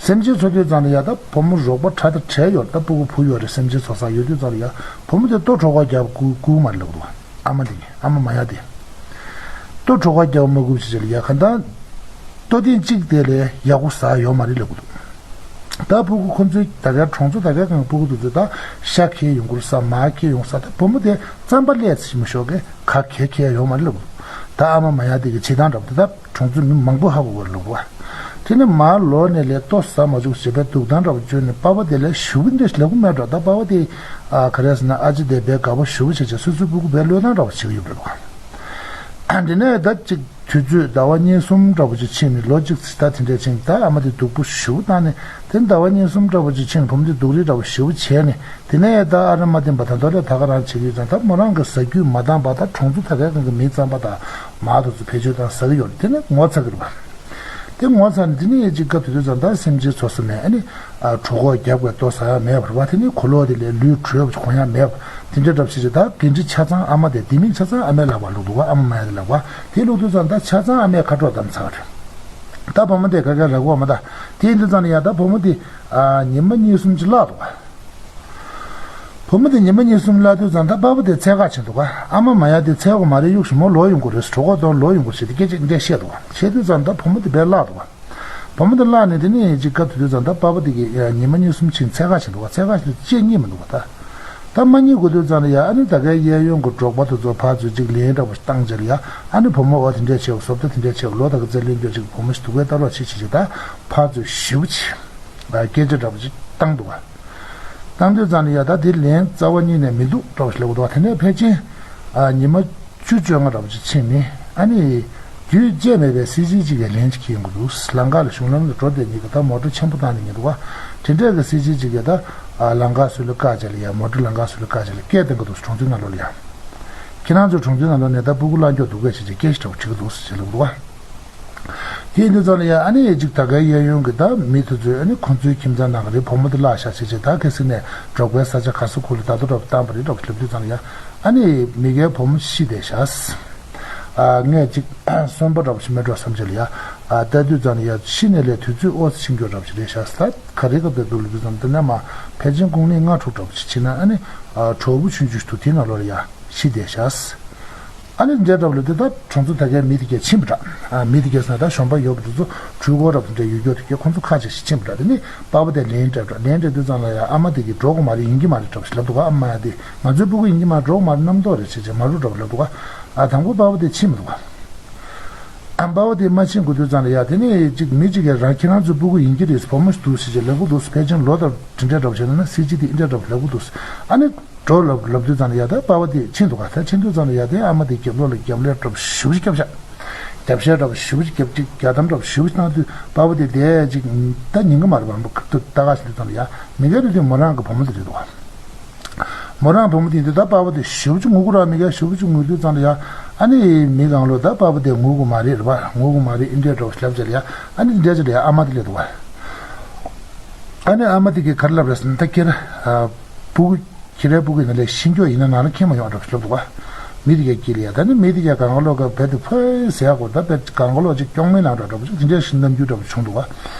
སེམས་ཅན་འཚོ་དུས་ཙམ་ལ་ཡ་ད་བུ་མོ་རོགས་པ་གྲྭ་དང་བྲལ་ཡོད་རེད། ད་སྤུ་གུ་བུ་ཡོད་རེད། སེམས་ཅན་འཚོ་ས་ཡོད་དུས་ཙམ་ལ་ཡ་བུ་མོ་དེ་ལྟོ་གྲོད་ཁོག་རྒྱག་དགོས་དགོས་མ་རེད་ལབ་འདུག་ཨ་མ་དེ་གིས་ཨ་མ་མ་ཡ་དེ་ལྟོ་གྲོད་ཁོག་རྒྱག་མ་དགོས་ཟེར་བྱས་ལ་ཡ་ག་ད་ལྟོ་ཐེངས་གཅིག་དེ་ལས་ཡག་པོ་ཟ་ཡོད་མ་རེད་ལབ་འདུག་ད་སྤུ་གུ་ཁོ་ཚོའི་ད་གའི་གྲོང་ཚོ་ད་གའི་གང་སྤུ་གུ་དེ་ཚོ་ད་ཤ་འཁྱེར་ཡོང་གི་རེད་ཟ། མར་འཁྱེར་ཡོང་ཟ། ད་བུ་མོ་དེ་རྩམ་པ་ལས་ཙམ་མི་ཤོར་གི་ཁ་འཁྱེར་འཁྱེར་ཡོང་མ་རེད་ལབ་འདུག་ད་ཨ་མ་མ་ཡ་དེ་གི་བྱེད་སྟངས་འདྲ་པོ་དེ་ད་གྲོང་ཚོའི་མི་མང་པོ་ཧ་གོ་གི་རེད་ལབ་འདུག་བ། དེ་ནས་མར་ལོག་ནས་ལས་ལྟོ་ཟ་མ་བཅུག་བྱས་པའི་འདུག་སྟངས་འདྲ་པོ་བཅོས་ནས་པ་ཕ་དེ་ལས་ཞུ་བ་འདྲ་ཞིག་ལབ་གི་མེད་འགྲོ། ད་པ་ཕ་དེ་ཨ་ག་རེ་ཟེར་ན་ཨ་ཅེ་དེ་དཔེ་དགའ་པོ་ཞེ་པོ་བྱས་བྱས་སོ་སོའི་སྤུ་གུ་དཔེ་བློས་བཏང་འདྲ་པོ་བྱེད་ཀྱི་ཡོད་རེད་བ། དེ་ནས་ད་ཅིག་དུས་ཚོད་ཟླ་བ་གཉིས་གསུམ་འདྲ་པོ་ཅིག་ཕྱིན་ནས་ལོ་གཅིག་ཙམ་ད་དེ་འདྲས་ཕྱིན། ད་ཨ་མ་དེ་སྡུག་པོ་ཞེ་པོ་བཏང་ནས་དེ་ཟླ་བ་གཉིས་གསུམ་འདྲ་པོ་ཅིག་ཕྱིན་ནས་བུ་མོ་དེ་སྡུག་རུས་འདྲ་པོ་ཞེ་པོ་བྱས་ནས་དེ་ནས་ད་ཨ་ར་མ་བསྟན་པ་ད་མདོ་ལས་ད་ག་རང་བྱེད་ཀྱི་ཡོད་ཙང་ད་མོ་རང་གི་ཟ་རྒྱུ་མ་འདང་བ་ད་གྲོང་ཚོ་ད་གའི་གང་གི་མི་རྩམ་པ་དང་མར་དེ་ཚོ་བེད་སྤྱོད་བཏང་ཟ་གི་ཡོད་རེད། དེ་ནས་ངོ་ཚ་གི་རེད་པ། དེ་ངོ་ཚ་ནས་དེ་ནས་ཅིག་སྐབས་དེ་དུས་ཙམ་ད་སེམས་ཅན་འཚོ་ས་མེད། ཨ་ནི་ཨ་གྲོད་ཁོག་རྒྱགས་པའི་ལྟོ་ཟ་ཡག་མེད་པ་རེད་པ། དེ་ནས་གོས་ལོག་དེ་ལས་ལུས་དྲོད་གོན་ཡག་མེད་པ། དེ་འདྲ་འདྲ་པོ་ཞིག་རེད། ད་འགན་འཁྲི་ཆ་ཚང་ཨ་མ་དེ་དེ་མིན་ཆ་ཚང་ཨ་མས་ལག་པར་བླུགས་འདུག་ག་ཨ་མ་མ་ཡ་དེ་ལག་པར་དེ་བླུགས་དུས་ཙམ་ད་ཆ་ཚང་ཨ་མས་ཁ་དཀྲོག་བཏང་ཚར་བ་རེད། ད་བུ་མོ་དེ་ག་ག་རག་གོ་མ་ད། དེ་ཡིན་དུས་ཙམ་ལ་ཡ་ད་བུ་མོ་དེ་ཨ་ཉི་མ་གཉིས་གསུམ་ཅིག་བརླག་འདུག་ག་བུ་མོ་དེ་ཉི་མ་གཉིས་གསུམ་བརླག་དུས་ཙམ་ད་པ་ཕ་དེ་འཚོལ་ག་ཕྱིན་འདུག་ག་ཨ་མ་མ་ཡ་དེ་འཚོལ་གོ་མ་རེད། གཡུག་ཞིག་མོ་ལོག་ཡོང་གི་རེད། གྲོད་ཁོག་གཏོང་ལོག་ཡོང་གི་རེད་ཟེར་ཏེ་སྐད་ཆ་འདི་འདྲ་བཤད་འདུག་ག་བཤད་དུས་ཙམ་ད་བུ་མོ་དེ་དཔེ་བརླག་འདུག་ག་བུ་མོ་དེ་བརླག་ནས་དེ་ནས་ཅིག་སྐབས་དེ་དུས་ཙམ་ད་པ་ཕ་དེ་གིས་ཉི་མ་གཉིས་གསུམ་ཕྱིན་འཚོལ་ག་ཕྱིན་འདུག་ག་འཚོལ་ག་ཕྱིན་དུས་ཅི་རྙེད་མི་འདུག་ག་ད་ད་མ་རྙེད་དགོས་དུས་ཙམ་ལ་ཡ་ཨ་ནི་ད་གའི་གཡས་གཡོན་གྱི་འབྲོག་པ་དེ་ཚོ་ཕར་ཚུར་ཅིག་ལན་འདྲ་པོ་ཞིག་བཏང་བྱས་ལ་ཡ་ཨ་ནི་བུ་མོ་འོ་དེ་འདྲས་བྱས་བཟོ་ལྟ་དེ་འདྲས་བྱས་ལོ་ད་ག་ཚད་ལོན་རྒྱུ་ཅིག་བུ་མོ་ཞིག་འདུག་གས་ད་རོགས་བྱེད་བྱེད་བྱེད་ད་ཕར་ཚུར་ཞེ་པོ་ཅིག་སྐད་ཆ་འདྲ་པོ་ཅིག་བཏང་འདུག་ག་བཏང་དུས་ཙམ་ལ་ཡ་ད་དེ་ལན་རྩ་བ་ཉིད་ནས་མི་འདུག་འདྲ་པོ་ཞིག་ལབ་འདུག་ག་དེ་ནས་ཕལ་ཆེར་ ཨ་ཉི་མ་བཅུ་བཅོ་ལྔ་འདྲ་པོ་ཅིག་ཕྱིན་ནས་ཨ་ནི་རྒྱུས་བཅད་མེད་པའི་སྲིད་ཇིའི་ཅིག་གི་ལན་ཅིག་ཁྱེར་ཡོང་གི་འདུག་ལམ་ཁ་ལ་གཞུང་ལམ་ལ་འགྲོ་བསྡད་མཁན་གྱི་ད་མོ་ཊ་ཆེན་པོ་བཏང་ནས་ཉལ་འདུག་ག་དེ་འདྲས་ཀྱི་སྲིད་ཇིའི་ཅིག་གི་ད་ཨ་ལམ་ཁ་སུ་ལ་བཀག་བྱས་ལ་ཡ་མོ་ཊ་ལམ་ཁ་སུ་ལ་བཀག་བྱས་ལ་སྐད་བཏང་གི་འདུག་གྲོང་ཚོའི་ནང་ལོགས་ལ་ཡ། ཁྱེད་རང་ཚོའི་གྲོང་ཚོའི་ནང་ལོགས་ནས་ད་སྤུ་གུ་བླངས་ཀྱོག་འདུག་གས་ཞེས་ཀྱི་སྐད་ཞིག་འདྲ་པོ་དྲིས་ཀྱི་འདུག་ཟེར་ལབ་འདུག་ག་དེ་ཡིན་དུས་ཙང་ལ་ཡ་ཨ་ནི་ཅིག་ད་གའི་གཡས་གཡོན་གྱི་ད་མི་དེ་ཚོས་ཨ་ནི་ཁོང་ཚོའི་ཁྱིམ་ཚང་ནང་གི་རེད་བུ་མོ་དེ་བརླག་ཤག་ཟེར་བྱས་ད་གལ་སྲིད་ནས་འབྲོག་པའི་ས་ཆ་ག་ས་གུ་ལ་ད་དུང་འདྲ་པོ་བཏང་བ་རེད་འདྲ་པོ་ཞིག་ལབ་དུས་ཙང་ལ་ཡ་ཨ་ནི་མི་སྒེར་བུ་མོ་ཤི་བསྡད་ཤག་ཨ་ངས་ཅིག་གསོན་པོ་འདྲ་པོ་ཞིག་མེད་འགྲོ་བསམ་བྱས་ལ་ཡ་ཨ་ལྟ་དུས་ཙང་ལ་ཡ་ཤི་ནས་ལས་དུས་ཚོད་ཨོ་ཙི་ཕྱིན་འགྱོ་འདྲ་པོ་ཞིག་རེད་ཤག་ད་ག་རེ་ག་བསྡད་འདུག་ལབ་དུས་ཙང་དེ་ནས་མ་ཕལ་ཆེར་དགུང་ལོ་ལྔ་དྲུག་འདྲ་པོ་ཞིག་ཕྱིན་ན་ཨ་ནི་གྲོགས་པོ་ཆུང་ཆུང་ཞིག་འདུག་དེའི་ནང་ལོགས་ལ་ཡ་ཤི་བསྡད་ཤག་ཨ་ནི་འདྲ་འདྲ་པོ་ལབ་དུས་ད་གྲོང་ཚོ་ད་གའི་མི་དེ་གས་ཕྱིན་པ་འདྲ། ཨ་མི་དེ་གས་ཟེར་ན་ད་གཞོན་པ་ཡོད་པ་དེ་ཚོ་གྲུ་གོ་འདྲ་པོ་འདྲ་ཡོད་རྒྱུ་དེ་གས་ཁོང་ཚོ་ཁ་ཆེ་ཞིག་ཕྱིན་པ་འདྲ། དེ་ནི་པ་ཕ་དེ་ལན་སྤྲད་འདྲ། ལན་སྤྲད་དུས་ཙང་ལ་ཡ་ཨ་མ་དེ་གས་འགྲོ་གི་མ་རེད། ཡིན་གྱི་མ་རེད་འདྲ་པོ་ཞིག་ལབ་འདུག་ཨ་མ་དེ་ང་ཚོའི་སྤུ་གུ་ཡིན་གྱི་མ་རེད། འགྲོ་གི་མ་རེད། རྣམ་རྟོག་རེད་ཟེར་བྱས་མ་རུ་འདྲ་པོ་ལབ་འདུག་ཨ་དང་པོ་པ་ཕ་དེ་ཕྱིན་མི་འདུག་ཨ་པ་ཕ་དེ་མ་ཕྱིན་གོ་དུས་ཙང་ལ་ཡ་དེ་ནི་ཅིག་མི་ཅིག་གས་རང་ཁྱེད་རང་ཚོའི་སྤུ་གུ་ཡིན་གྱི་རེད། བུ་མོ་ཞིག་འདུག་ཟེར་བྱས་ལབ་གི་འདུག་ཕལ་ཆེར་ལོ་དང་དེ་འདྲ་འདྲ་པོ་བྱས་ན་སྲིད་ཇི་དེ་འདྲ་འདྲ་པོ་ལབ་གི་འདུག་ཨ་ནི། འགྲོ་ལབ་ལབ་དུས་ཙང་ལ་ཡ་ད་པ་ཕ་དེ་ཕྱིན་འདུག་ག་ད་ཕྱིན་དུས་ཙང་ལ་ཡ་དེ་ཨ་མ་དེ་རྒྱབ་ལོགས་ལ་རྒྱབ་ལས་འདྲ་པོ་ཞེ་པོ་ཅིག་བརྒྱབ་ཤག་རྒྱབ་ཤ་འདྲ་པོ་ཞེ་པོ་ཅིག་བརྒྱབ་ཅིག་རྒྱབ་དམ་འདྲ་པོ་ཞེ་པོ་ཅིག་བཏང་དུས་པ་ཕ་དེ་དེ་ཅིག་ད་ཉན་གི་མ་རེད་པ། ཁ་ཐུག་ལྟ་ག་ཞིག་དུས་ཙང་ལ་ཡ་མི་སྒེར་དེ་དུས་མོ་རང་གི་བུ་མོ་དེ་རེད་འདུག་ག་མོ་རང་བུ་མོ་དེ་དུས་ད་པ་ཕ་དེ་ཞེ་པོ་ཅིག་ངུ་གི་ར། མི་སྒེར་ཞེ་པོ་ཅིག་ངུ་དུས་ཙང་ལ་ཡ་ཨ་ནི་མི་གང་ལོ་ད་པ་ཕ་དེ་ངུ་གི་མ་རེད་རེད་པ། ངུ་གི་མ་རེད། ཨེ་འདྲས་འདྲ་པོ་ཞིག་ལབ་བྱས་ལ་ཡ་ཨ་ནི་འདྲས་ཅིག་ལ་ཡ་ཨ་མ་དེ་སླེབས་འདུག་ག་ཨ་ནི་ཨ་མ་དེ་གིས་ག་རེ་ལབ་རེད་ཟེར་ན། ད་ཁྱེད་ར་ཨ་སྤུ་གུ་ཁྱེད་རའི་སྤུ་གུ་ཡིན་ན་ནང་ལ་འཁྱེར་མ་ཡོང་འདྲ་པོ་ཞིག་ལབ་འདུག་ག་མི་དེ་གས་དཀྱིལ་ལ་ཡ་ད་ནི་མི་དེ་གས་གང་ག་ལོག་ག་བེད་དུ་ཕོའི་ཟེར་ཡག་གོ་ད་བེད་གང་ག་ལོག་ཅིག་སྐྱོང་མེད་ནང་འདྲ་འདྲ་པོ་ཅིག་དེ་འདྲས་ཞིག་རྣམ་འགྱུར་འདྲ་པོ་བྱུང་འདུག་ག་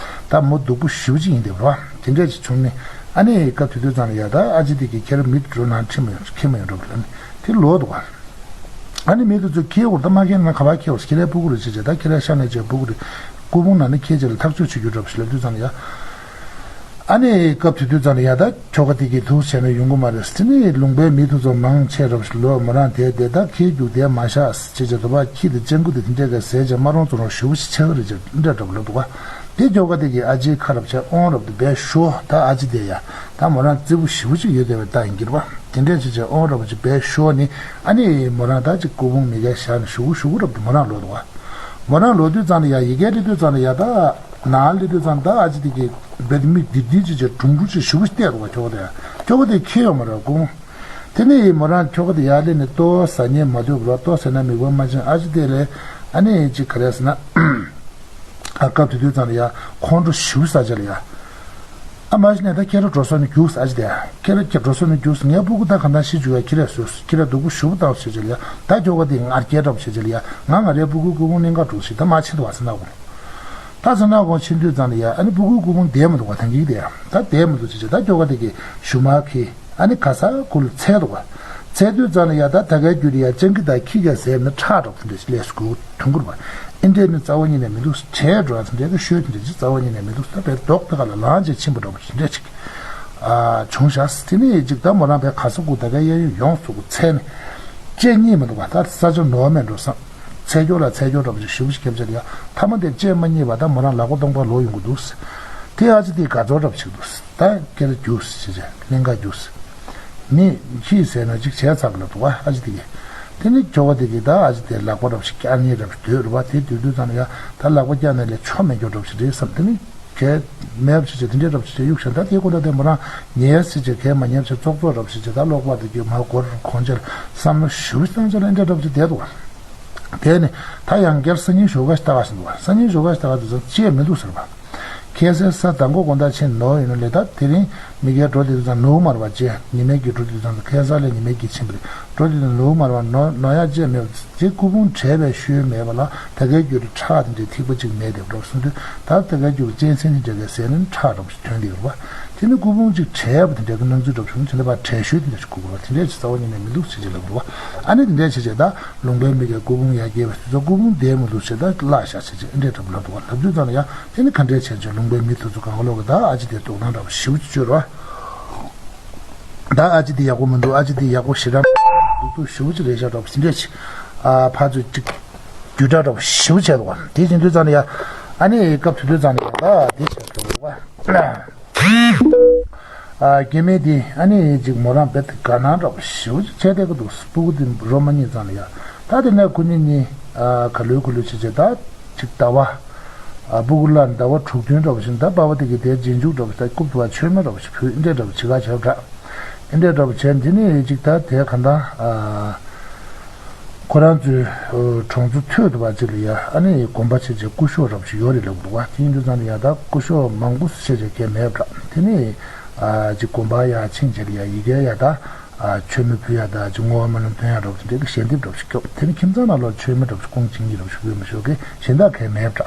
ད་མོ་སྡུག་པོ་ཞེ་པོ་ཅིག་ཡིན་བསྡད་པ་རེད་པ། དེ་འདྲས་ཅིག་བྱུང་ནས་ཨ་ནི་སྐབས་དེ་དུས་ཙང་ལ་ཡ་ད་ཨ་ཅེ་དེ་གིས་ཁྱེད་ར་མི་དེ་འགྲོ་ནང་འཁྱེར་མ་ཡོང་འཁྱེར་མ་ཡོང་འདྲ་པོ་ལབ་ནས་དེ་ལོག་འདུག་ག་ཨ་ནི་མི་དེ་ཚོས་ཁྱེར་འོར་ད་མ་ཁྱེར་ན་ག་པར་ཁྱེར་འོར། ཁྱེད་རའི་སྤུ་གུ་རེད་ཅེས་བྱས། ད་ཁྱེད་རའི་ཤ་ནས་བྱས་སྤུ་གུ་རེད། སྐུ་ཕུང་ནང་ནས་ཁྱེར་བྱས་ལ་ཐག་གཅོད་བྱེད་རྒྱུ་འདྲ་པོ་ཞིག་ལབ་དུས་ཙང་ལ་ཡ། ཨ་ནི་སྐབས་དེ་དུས་ཙང་ལ་ཡ་ད་ཁྱོ་ག་དེ་གིས་འདུག་བྱས་ན་ཡོང་གི་མ་རེད། དེ་ནི་ལུང་པའི་མི་དེ་ཚོ་མང་ཆེ་རབས་ཤིག་ལོ་མོ་རང་དེ་དེ་ད་ཁྱེར་རྒྱུག་དེ་མ་བཞག་ཅེས་བྱས། དོ་བ་ཁྱི་དེ་སྤྱང་ཀི་དེ་དེ་འདྲས་ག་ཟས་བྱས་མ་རུང་ཚོ་རུང་ཞེ་པོ་ཞིག་ཆགས་ཀྱི་རེད་ཅེས་འདྲ་འདྲ་པོ་ལབ་འདུག་ག་དེ་ཁྱོ་ག་དེ་གིས་ཨ་ཅེའི་ཁ་རབ་བྱས་ཨོང་རབ་དེ་བས་ཤོ་ད་ཨ་ཅེ་དེ་ཡ་ད་མོ་རང་རྩེ་ཕུ་ཞེ་པོ་ཅིག་ཡོད་བསྡད་པའི་རྟགས་ཡིན་གྱི་རེད་པ། དེ་འདྲས་བྱས་བྱས་ཨོང་ར་བ་ཅིག་བས་ཤོར་ནི་ཨ་ནི་མོ་རང་ད་ཅིག་སྐུ་ཕུང་མི་གས་བཞག་ནས་ཞུ་གུ་ཞུ་གུ་རབ་ཏུ་མོ་རང་ལོག་འདུག་ག་མོ་རང་ལོག་དུས་ཙང་ལ་ཡ་ཡི་གེ་འབྲི་དུས་ཙང་ལ་ཡ་ད་ནང་སླེབས་དུས་ཙང་ད་ཨ་ཅེ་དེ་གི་བེད་མི་དིར་དིར་ཅིག་ཅིག་གྲུང་གྲུང་ཅིག་ཞུ་གུ་བལྟས་འདུག་ག་ཁྱོ་ག་དེ་ཁྱོ་ག་དེ་ཁྱེར་ཡོང་མ་རེད་སྐུ་ཕུང་། དེ་ནི་མོ་རང་ཁྱོ་ག་དེ་ཡར་སླེབས་ནས་ལྟོ་ཟ་ཉེ་མ་འདུག་ར། ལྟོ་ཟ་ན་མིག་དཔེ་མ་ཅན་ཨ་ཅེ་དེ་ལས་ཨ་ནི་ཅིག་ག་རེ་ཟེར་ན། ཨ་སྐབས་དེ་དུས་ཙང་ལ་ཡ་ཁོང་ཁྲོ་ཞེ་པོ་ཟ་བྱས་ལ་ཡ། ཨ་མ་ཞིག་ནས་ད་ཁྱེད་རང་འགྲོ་སོང་ནས་རྒྱུགས་ཨ་ཅེ་དེ། ཁྱེད་རང་ཁྱེད་འགྲོ་སོང་ནས་རྒྱུགས། ངའི་སྤུ་གུ་ད་གང་ལྟར་ཤི་བཅུག་ཡ། ཁྱེད་རང་བཟོས་ཁྱེད་རང་སྡུག་པོ་ཞེ་པོ་བཏང་བྱས་བྱས་ལ་ཡ། ད་ཁྱོ་ག་དེ་ངར་སྐད་འདྲ་པོ་བྱས་བྱས་ལ་ཡ། ང་ང་རའི་སྤུ་གུའི་སྐུ་ཕུང་གླིང་ག་འགྲོ་ཞིག་ད་མ་ཕྱིན་འདུག་བ་ཟེར་ན་དགོངས། ད་ཟེར་ན་དགོངས་ཕྱིན་དུས་ཙང་ལ་ཡ་ཨ་ནི་སྤུ་གུའི་སྐུ་ཕུང་བསྡད་མི་འདུག་བ་ད་གིག་དེ་ཡ། ད་བསྡད་མི་འདུག་བྱས་བྱས་ད་ཁྱོ་ག་དེ་གི་ཞུ་མ་ཁི། ཨ་ནི་ག་ས་གུ་ལ་འཚོལ་འདུག་ག་འཚོལ་དུས་ཙང་ལ་ཡ་ད་ད་གའི་རྒྱུད་ལ་ཡ་སྤྱང་ཀི་དང་ཁྱི་ག་ཟེར་ནི་ཁྲག་འདྲ་པོ་དེ་འདྲ་ཞིག་ལས་སུ་གུ་ཐུང་གུར་བ། ཨེ་འདྲས་ནི་རྩ་བ་ཉིད་ནས་མི་འདུག་བྲལ་འགྲོ་ཡ་དེ་འདྲས་ཀྱི་ཤོད་དེ་འདྲས་ཅིག་རྩ་བ་ཉིད་ནས་མི་འདུག་ད་བའི་རྡོག་དེ་ག་ལ་ལངས་བྱས་ཕྱིན་པ་འདྲ་པོ་དེ་འདྲས་ཅིག་ཨ་བྱུང་ཤག་དེ་ནས་ཅིག་ད་མོ་རང་བའི་ག་ས་གུ་ད་གའི་གཡས་གཡོན་ཡོངས་སུ་གུ་འཚོལ་ནས་ལྕེ་རྙེད་མི་འདུག་ག་ད་ས་ཆ་ནོར་མེད་འགྲོ་བསམ། འཚོལ་སྐྱོ་ལ་འཚོལ་སྐྱོ་འདྲ་པོ་ཅིག་ཞེ་པོ་ཞིག་བརྒྱབ་བྱས་ལ་ཡ། མཐའ་མ་དེ་ལྕེ་མ་རྙེད་པ་ད་མོ་རང་ལག་པ་སྟོང་པ་ལོག་ཡོང་གི་འདུག་དེ་ཨ་ཅེ་དེ་དགའ་ཚོར་འདྲ་པོ་ཅིག་འདུག་ད་ཁྱེད་ར་རྒྱུགས་ཟེར་བྱས་གླིང་ག་རྒྱུགས་ཟེར། མི་ཁྱི་ཟེར་ན་ཅིག་བྱས་ཚར་བ་ལ་འདུག་ག་ཨ་ཅེ་དེ་གིས། དེ་ནི་ཁྱོ་ག་དེ་གིས་ད་ཨ་ཅེ་དེ་ལག་པ་འདྲ་པོ་ཞིག་བཀྱག་ནས་འདྲ་པོ་ཞིག་སྡོད་རེད་པ། དེ་སྡོད་དུས་ཙང་ལ་ཡ་ད་ལག་པ་བཀྱག་ནས་ལས་ཆོ་མེད་འགྱོ་འདྲ་པོ་ཞིག་རེད་བསམ། དེ་ནི་གས་མེད་པ་ཞིག་བྱས་དེ་འདྲས་འདྲ་པོ་ཞིག་བྱས་གཡུག་བཞག་ད་དེ་ཀུན་ད་དེ་མོ་རང་ཉལ་ཟེར་བྱས་གས་མ་ཉལ་བྱས་ཙོག་ཙོག་འདྲ་པོ་ཞིག་བྱས་ད་གློག་པར་དེ་གིས་མ་སྒོར་གོང་ཆེར་བསམ་བློ་ཞེ་པོ་བཏང་བྱས་ལ་འདྲ་འདྲ་པོ་ཞིག་བསྡད་འདུག་ག་དེ་ནི་ད་ཡང་བསྐྱར་སང་ཉིན་ཞོགས་ཀ་ཞིག་ལྟ་ག་ཕྱིན་འདུག་བ། སང་ཉིན་ཞོགས་ཀ་ཞིག་ལྟ་ག་དུས་ཙང་ཅི་ཡང་མི་འདུག་ཟེར་བ། ཁ་སང་གཟའ་མདང་དགོང་དགོང་དག་ཕྱིན་ནོར་ཡོད་ནོ་ལས་ད་དེ་རིང་མི་སྒེར་འགྲོ་དེ་དུས་ཙང་ནུབ་མར་བ་ཅི་ཉི་མའི་གི་འགྲོ་དེ་དུས་ཙང་ཁ་སང་ལས་ཉི་མའི་གི་ཕྱིན་པ་རེད། འགྲོ་དེ་དུས་ནུབ་མར་བ་ནོར་ནོར་ཡག་ཅི་ཡང་མེད་པ་དེ་སྐུ་ཕུང་བྲལ་བའི་ཤུལ་མེད་པ་ལ་ད་གའི་རྒྱུད་ལ་ཁྲག་དེ་འདྲའི་ཐིགས་པ་ཅིག་མེད་དེ་འགྲོ་གསུངས་དུས་ད་ད་གའི་རྒྱུད་ལ་གཅན་གཟན་དེ་འདྲ་གའི་ཟས་ནི་ཁྲག་འདྲ་པོ་ཞིག་ཐོན་དེ་རེད་བ། དེ་ནི་སྐུ་ཕུང་ཅིག་བྲལ་བ་དེ་འདྲ་གི་སྣང་ཚུལ་འདྲ་པོ་ཞིག་དེ་འདྲ་བ་བྲལ་ཤོས་དེ་འདྲ་ཞིག་དགོས་པ་རེད་བ། དེ་འདྲ་ཞིག་རྩ་བ་ཉིད་ནས་མི་འདུག་ཟེར་གྱི་ལབ་རེད་བ། ཨ་ནི་དེ་འདྲ་བྱས་བྱས་ད་ལུང་པའི་མི་གས་སྐུ་ཕུང་ཡར་སྐྱེལ་བ་དེ་ཚོ་སྐུ་ཕུང་བསྡད་མི་འདུག་ཟེར་ད་བརླག་ཤག་ཟེར་བྱས་ཨེ་འདྲས་འདྲ་པོ་ལབ་འདུག་བ། ལབ་དུས་ཙང་ལ་ཡ་དེ་ནི་ག་འདྲས་བྱས་བྱས་ལུང་པའི་མི་དེ་ཚོ་གང་ག་ལོག་གི་ད་ཨ་ཅེ་དེ་དོགས་སྣང་འདྲ་པོ་ཞེ་པོ་ཅིག་བྱོས་རེད་བ། ད་ཨ་ཅེ་དེ་ཡག་པོ་མི་འདུག་ཨ་ཅེ་དེ་ཡག་པོ་ཞེ་དྲག་སྡུག་སྡུག་ཞེ་པོ་ཅིག་རེད་ཤག་འདྲ་པོ་དེ་འདྲས་བྱས་ཨ་ཕར་ཚུར་ཅིག་རྒྱུག་འདྲ་འདྲ་པོ་ཞེ་པོ་བྱས་འདུག་བ། དེ་བྱེད་དུས་ཙང་ལ་ཡ་ཨ་ནི་སྐབས་དེ་དུས་ཙང་ལ་ཡ་ད་དེ་བྱས་འདུག་བ། ཨ་སྐྱེ་དམན་དེ་ཨ་ནི་ཅིག་མོ་རང་རྦད་དེ་དགའ་སྣང་འདྲ་པོ་ཞེ་པོ་ཅིག་བྱས་བསྡད་ཀྱི་འདུག་སྤུ་གུ་དེ་རོ་མ་རྙེད་ཙང་ལ་ཡ། ད་དེ་ནས་ཁོ་གཉིས་གཉིས་ཨ་ག་ལེར་ག་ལེར་བྱས་བྱས་ད་ཅིག་ཟླ་བ་ཨ་སྤུ་གུ་ལ་ཟླ་བ་དྲུག་བདུན་འདྲ་པོ་ཞིག་ད་པ་ཕ་དེ་གིས་དེ་རྗེས་འཇུག་འདྲ་པོ་ཞིག་ད་རྐུབ་ཏུ་བ་མཆོད་མེ་འདྲ་པོ་ཞིག་ཕུལ་འདྲ་འདྲ་པོ་བྱེད་ག་བྱས་པ་འདྲ། འདྲ་འདྲ་པོ་བྱས་དེ་ནས་ཅིག་ད་དེ་ག་འདྲ་ཨ། ཁོ་རང་ཚོའི་གྲོང་ཚོ་ཐོད་དུ་བ་ཅིག་ལ་ཡ་ཨ་ནི་དགོན་པ་བྱས་བྱས་སྐུ་ཞབས་རབ་ཅིག་ཡོད་རེད་ལབ་འདུག་བ། དེ་ཡིན་དུས་ཙང་ལ་ཡ་ད་སྐུ་ཞབས་མང་པོ་བྱས་བྱས་གས་མེད་པ་འདྲ། དེ་ནི་ཨ་ཅིག་དགོན་པ་ཡ་ཕྱིན་བྱས་ལ་ཡ་ཡི་གེ་ཡ་ད་ཨ་མཆོད་མེ་ཕུལ་ཡ་ད་ཅིག་བསྔོ་བ་སྨོན་ལམ་འདོན་ཡ་འདྲ་པོ་དེ་འདྲའི་གི་ཞལ་འདེབས་འདྲ་པོ་ཞིག་སྐྱོབ། དེ་ནི་ཁྱིམ་ཚང་ནང་ལོགས་མཆོད་མེ་འདྲ་པོ་ཞིག་སྐོང་བྱེད་མཁན་འདྲ་པོ་ཞིག་ཡོད་མི་ཤོག་གི་གཞན་དག་གས་མེད་པ་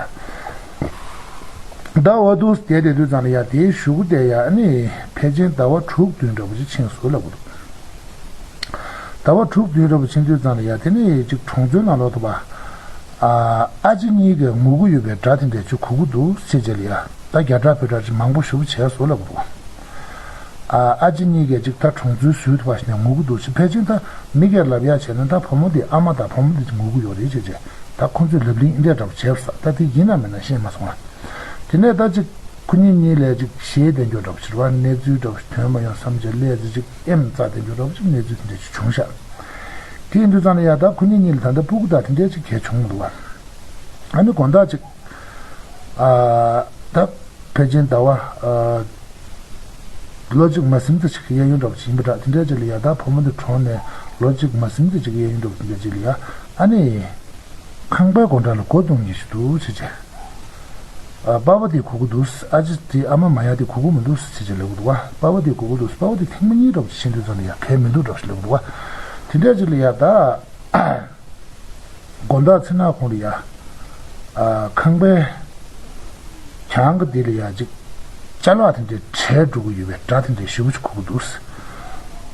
འདྲ། ད་འོ་འདུག་བསྡད་བསྡད་དུས་ཙང་ལ་ཡ་དེའི་གཞུག་གུ་དེ་ཡ་ཨ་ནི་ཕལ་ཆེར་ཟླ་བ་དྲུག་བདུན་འདྲ་པོ་ཅིག་ཕྱིན་སོང་ལབ་དགོས་འདུག་ཟླ་བ་དྲུག་བདུན་འདྲ་པོ་ཕྱིན་དུས་ཙང་ལ་ཡ་དེ་ནས་ཅིག་གྲོང་ཚོའི་ནང་ལོགས་དུ་བ། ཨ་ཨ་ཅེ་གཉིས་ཀས་ངུ་གི་ཡོད་པའི་སྒྲ་དེ་འདྲ་ཅིག་གོ་གི་འདུག་ཟེར་བྱས་ལ་ཡ། ད་རྒྱ་གྲགས་བོད་གྲགས་ཅིག་མང་པོ་ཞེ་པོ་བྱས་སོང་ལབ་དགོས་འདུག་ཨ་ཨ་ཅེ་གཉིས་ཀས་ཅིག་ད་གྲོང་ཚོའི་ཟུར་དུ་བ་ཞིག་ནས་ངུ་གི་འདུག་ཅེས་ཕལ་ཆེར་ད་མི་སྒེར་ལབ་ཡ་བྱས་ན་ད་བུ་མོ་འདི་ཨ་མ་དང་བུ་མོ་འདི་ཅིག་ངུ་གི་ཡོད་རེད་ཅེས་བྱས། ད་ཁོང་ཚོས་ལབ་གླེང་འདྲ་འདྲ་པོ་བྱས་ས་ད་དེ་ཡིན་ན་མིན་ན་ཤེས་མ་སོང་ང་། དེ་ནས་ད་ཅིག་ཁོ་གཉིས་གཉིས་ལས་ཅིག་ཞེད་བསྡད་རྒྱུ་འདྲ་པོ་ཞིག་རེད་བ། གནས་ཚུལ་འདྲ་པོ་ཞིག་ཐོན་མ་ཡོང་བསམ་བྱས་སླད་ཅིག་ཅིག་ཨེམ་རྩ་བསྡད་རྒྱུ་འདྲ་པོ་ཅིག་གནས་ཚུལ་དེ་འདྲ་ཅིག་བྱུང་ཤག་དེ་ཡིན་དུས་ཙང་ལ་ཡ་ད་ཁོ་གཉིས་གཉིས་ལ་ད་ལྟ་སྤུ་གུ་དང་དེ་འདྲ་ཅིག་གས་བྱུང་མི་འདུག་བ། ཨ་ནི་དགོང་དག་ཅིག་ཨ་ད་ཕལ་ཆེར་ཟླ་བ་ཨ་ལོ་གཅིག་མ་ཟིན་ཙམ་ཅིག་གི་གཡས་གཡོན་འདྲ་པོ་ཅིག་ཡིན་པ་འདྲ། དེ་འདྲ་ཅིག་ལ་ཡ་ད་བུ་མོ་འདི་གྲོངས་ནས་ལོ་གཅིག་མ་ཟིན་ཙམ་ཅིག་གི་གཡས་གཡོན་འདྲ་པོ་དེ་འདྲ་ཅིག་ལ་ཡ་ཨ་ནི། ཁང་པའི་སྒོ་འགྲམ་ལ་སྒོ་རྡུང་མཁན་ཞིག་འདུག་ཟེར་བྱས། ཨ་པ་ཕ་དེས་གོ་གི་འདུག་ཨ་ཅེ་དེ་ཨ་མ་མ་ཡ་དེས་གོ་གི་མི་འདུག་ཟེར་བྱས་ལབ་ཀྱི་འདུག་བ། པ་ཕ་དེས་གོ་གི་འདུག་པ་ཕ་དེ་ཐེངས་མ་གཉིས་འདྲ་པོ་ཅིག་ཕྱིན་དུས་ཙམ་ལ་ཡ་གས་མི་འདུག་འདྲ་པོ་ཞིག་ལབ་ཀྱི་འདུག་བ། དེ་འདྲ་ཅིག་ལ་ཡ་ད་དགོང་དག་ཚེ་ནག་ཁོང་ལ་ཡ་ཨ་ཁང་པའི་གྱང་གི་འདི་ལ་ཡ་ཅིག་ཅ་ལག་དེ་འདྲས་བྲལ་འགྲོ་གི་ཡོད་པའི་སྒྲ་དེ་འདྲས་ཞེ་པོ་ཅིག་གོ་གི་འདུག་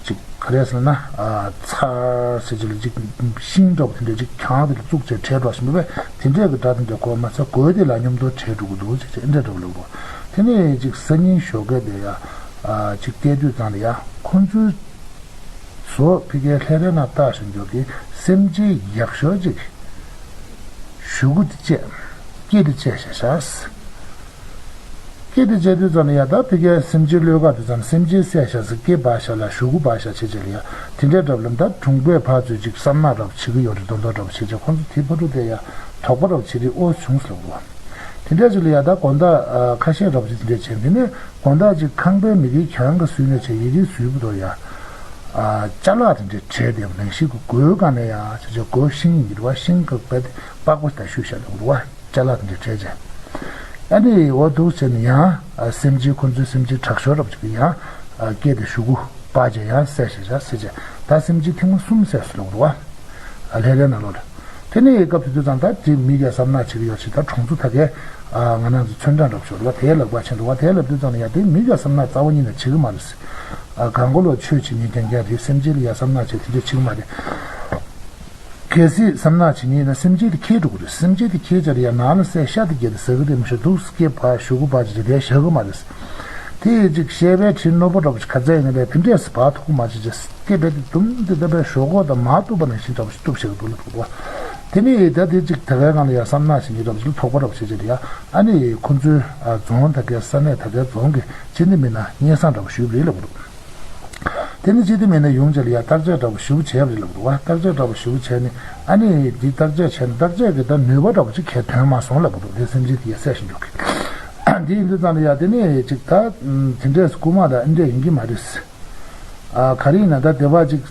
ཅིག་ག་རེ་ཟེར་ན། ཨ་ཚར་ཟེར་ཅིག་ལ་ཅིག་ཤིང་འདྲ་པོ་དེ་འདྲས་ཅིག་གྱང་དེ་ལ་བཙུགས་བྱས་བྲལ་འགྲོ་བཞིན་པའི་དེ་འདྲས་ཀྱི་སྒྲ་དེ་འདྲས་གོ་མ་ཚད་སྒོ་དེ་ལ་མཉམ་དུ་བྲལ་འགྲོ་གི་འདུག་ཅེས་ཅིག་ཨེ་འདྲས་འདྲ་པོ་ལབ་འདུག་དེ་ནས་ཅིག་སང་ཉིན་ཞོགས་ཀས་དེ་ཡ་ཨ་ཅིག་བལྟས་དུས་ཙང་ལ་ཡ་ཁོ་ཚོའི་བཟོ་ཕི་ཀའི་ལྷས་རའི་ནང་བཏགས་བཞིན་འཇོག་གི་སེམས་ཅན་ཡག་ཤོས་ཅིག་གཞུག་གུ་དེ་བཅད། སྐེ་དེ་བཅད་བཞག་བཞག་སྐེ་དེ་བཅད་དུས་ཙམ་ལ་ཡ་ད་ཕི་ཀའི་སེམས་ཅན་བློས་བཀག་དུས་ཙམ་སེམས་ཅན་བསད་བཞག་ཟེར་སྐེ་སྦར་བཞག་ལ་གཞུག་གུ་སྦར་བཞག་བྱས་བྱས་ལ་ཡ་དེ་འདྲའི་འདྲ་པོ་ལ་ད་གྲོང་པའི་ཕར་ཚུར་ཅིག་བསམ་ནག་འདྲ་པོ་བྱེད་ཀྱི་ཡོད་རེད་མདོག་མདོག་འདྲ་པོ་བྱས་བྱས་ཁོང་ཚོ་དེ་ཕ་དྲུག་དེ་ཡ་དོགས་པ་འདྲ་པོ་བྱེད་དུས་ཨོ་བྱུང་ཟེར་ལབ་འདུག་བ། དེ་འདྲ་ཅིག་ལ་ཡ་ད་དགོང་དག་ཨ་ཁ་ཤས་འདྲ་པོ་ཅིག་དེ་འདྲ་བྱས་དེ་ནས་དགོང་དག་ཅིག་ཁང་པའི་མི་གིའི་གྱང་གི་ཟུར་ནས་བྱས་ཡི་གེའི་ཟུར་བུ་དོ་ཡ་ཨ་ཅ་ལག་དེ་འདྲ་བྲལ་བསྡད་པ་ནང་བཞིན་གྱི་སྒོའི་སྒང་ནས་ཡ་བྱས་བྱས་སྒོ་ཤིང་ཡིན་གྱི་རེད་བ། ཤིང་གི་བལ་དེ་པགས་པ་ཞིག་ད་བཤུས་བཞག་ལབ་འདུག་བ། ཅ་ལག་དེ་འདྲ་བྲལ་བྱས། ཨ་ནི་འོ་འདུག་བྱས་ནས་ཡང་ཨ་སེམས་ཅན་ཁོ་ཚོའི་སེམས་ཅན་དྲག་ཤོས་འདྲ་པོ་ཅིག་གིས་ཡང་ཨ་སྐེ་དེ་གཞུག་གུ་སྦར་བྱས་ཡང་བསད་བཞག་བཞག་བསད་བྱས་ད་སེམས་ཅན་ཐེངས་མ་གསུམ་བསད་སོང་ལབ་འདུག་བ། ཨ་ལྷས་རའི་ནང་ལོགས་ལ། དེ་ནས་སྐབས་དེ་དུས་ཙང་ད་དེ་མི་གས་བསམ་ནག་བྱེད་ཀྱི་ཡོད་ཅིག་ད་གྲོང་ཚོ་ད་གས་ཨ་ང་རང་ཚོ་ཚོན་ཁྲ་འདྲ་པོ་ཞིག་ཡོད་རེད་བ། དེའི་ལག་པ་ཕྱིན་འདུག་བ། དེའི་ལབ་དུས་ཙང་ལ་ཡ་དེ་མི་གས་བསམ་ནག་རྩ་བ་ཉིད་ནས་བྱེད་ཀྱི་མ་རེད། ཨ་གང་གོ་ལོ་ཆོས་བྱེད་མཁན་རྐྱང་རྐྱང་རེད། སེམས་ཅན་ལ་ཡ་བསམ་ནག་བྱེད་དེ་འདྲ་བྱེད་ཀྱི་མ་རེད། གལ་སྲིད་བསམ་ནག་བྱེད་མཁན་ཡིན་ན་སེམས་ཅན་དེ་འཁྱེར་འགྲོ་གི་རེད། སེམས་ཅན་དེ་འཁྱེར་བྱས་ལ་ཡ་ནང་ལ་བསད་ཤ་དེ་བརྒྱབ་སྟེ་ཟ་གི་རེད་མི་ཤེས། འདུག་སེ་སྐེ་སྦར་གཞུག་གུ་སྦར་བྱས་བསྡད་བཞག་གི་མ་རེད། དེ་ཅིག་བཤད་པའི་དྲིན་རྣོ་པོ་འདྲ་པོ་ཞིག་ག་ཚད་ཡིན་ན་ལས་དེ་འདྲས་སུ་བར་ཐུག་གི་མ་བྱེད་ཅེས་སྐད་རྦད་དེ་དུམ་དེ་ལྟ་བུའི་ཞོག་ཁོག་དང་མར་གཏུབ་པ་ནང་བཞིན་འདྲ་པོ་ཞིག་གཏུབ་བཞག་གི་འདུག་ལབ་འདུག་བ། དེ་ནས་ད་དེ་ཅིག་དེ་གའི་སྒང་ལ་ཡ་བསམ་ནག་ཞིག་ཡིན་འདྲ་པོ་ཞིག་ལ་དོགས་པ་འདྲ་པོ་བྱེད་ཅེས་ལ་ཡ་ཨ་ནི་ཁོ་ཚོའི་རྫོང་ད་གའི་ས་གནས་ད་གའི་རྫོང་གི་སྤྱི་བདེ་མི་སྣ་སྙན་སེང་འདྲ་པོ་ཞུས་པ་རེད་ལབ་འདུག་དེ་ནས་སྤྱི་བདེ་མི་སྣ་ཡོང་བྱས་ལ་ཡ་བརྟག་དཔྱད་འདྲ་པོ་ཞིབ་པོ་བྱས་པ་རེད་ལབ་འདུག་བ། བརྟག་དཔྱད་འདྲ་པོ་ཞིབ་པོ་བྱས་ནས་ཨ་ནི་འདི་བརྟག་དཔྱད་བྱས་ནས་བརྟག་དཔྱད་ཀྱི་ད་ནུས་པ་འདྲ་པོ་ཅིག་གས་ཐོན་མ་སོང་ལབ་འདུག་དེ་སེམས་ཅན་དེ་ཡ་བསད་བཞིན་འདུག་གི། འདི་ཡིན་དུས་ཙང་ལ་ཡ་དེ་ནས་ཅིག་ད་དེ་འདྲས་སྐུ་དམག་དང་ཨེ་འདྲས་ཡིན་གྱི་མ་རེད། ཨ་ག་རེ་ཡིན་ན་ད་སྡེ་བ་ཅིག་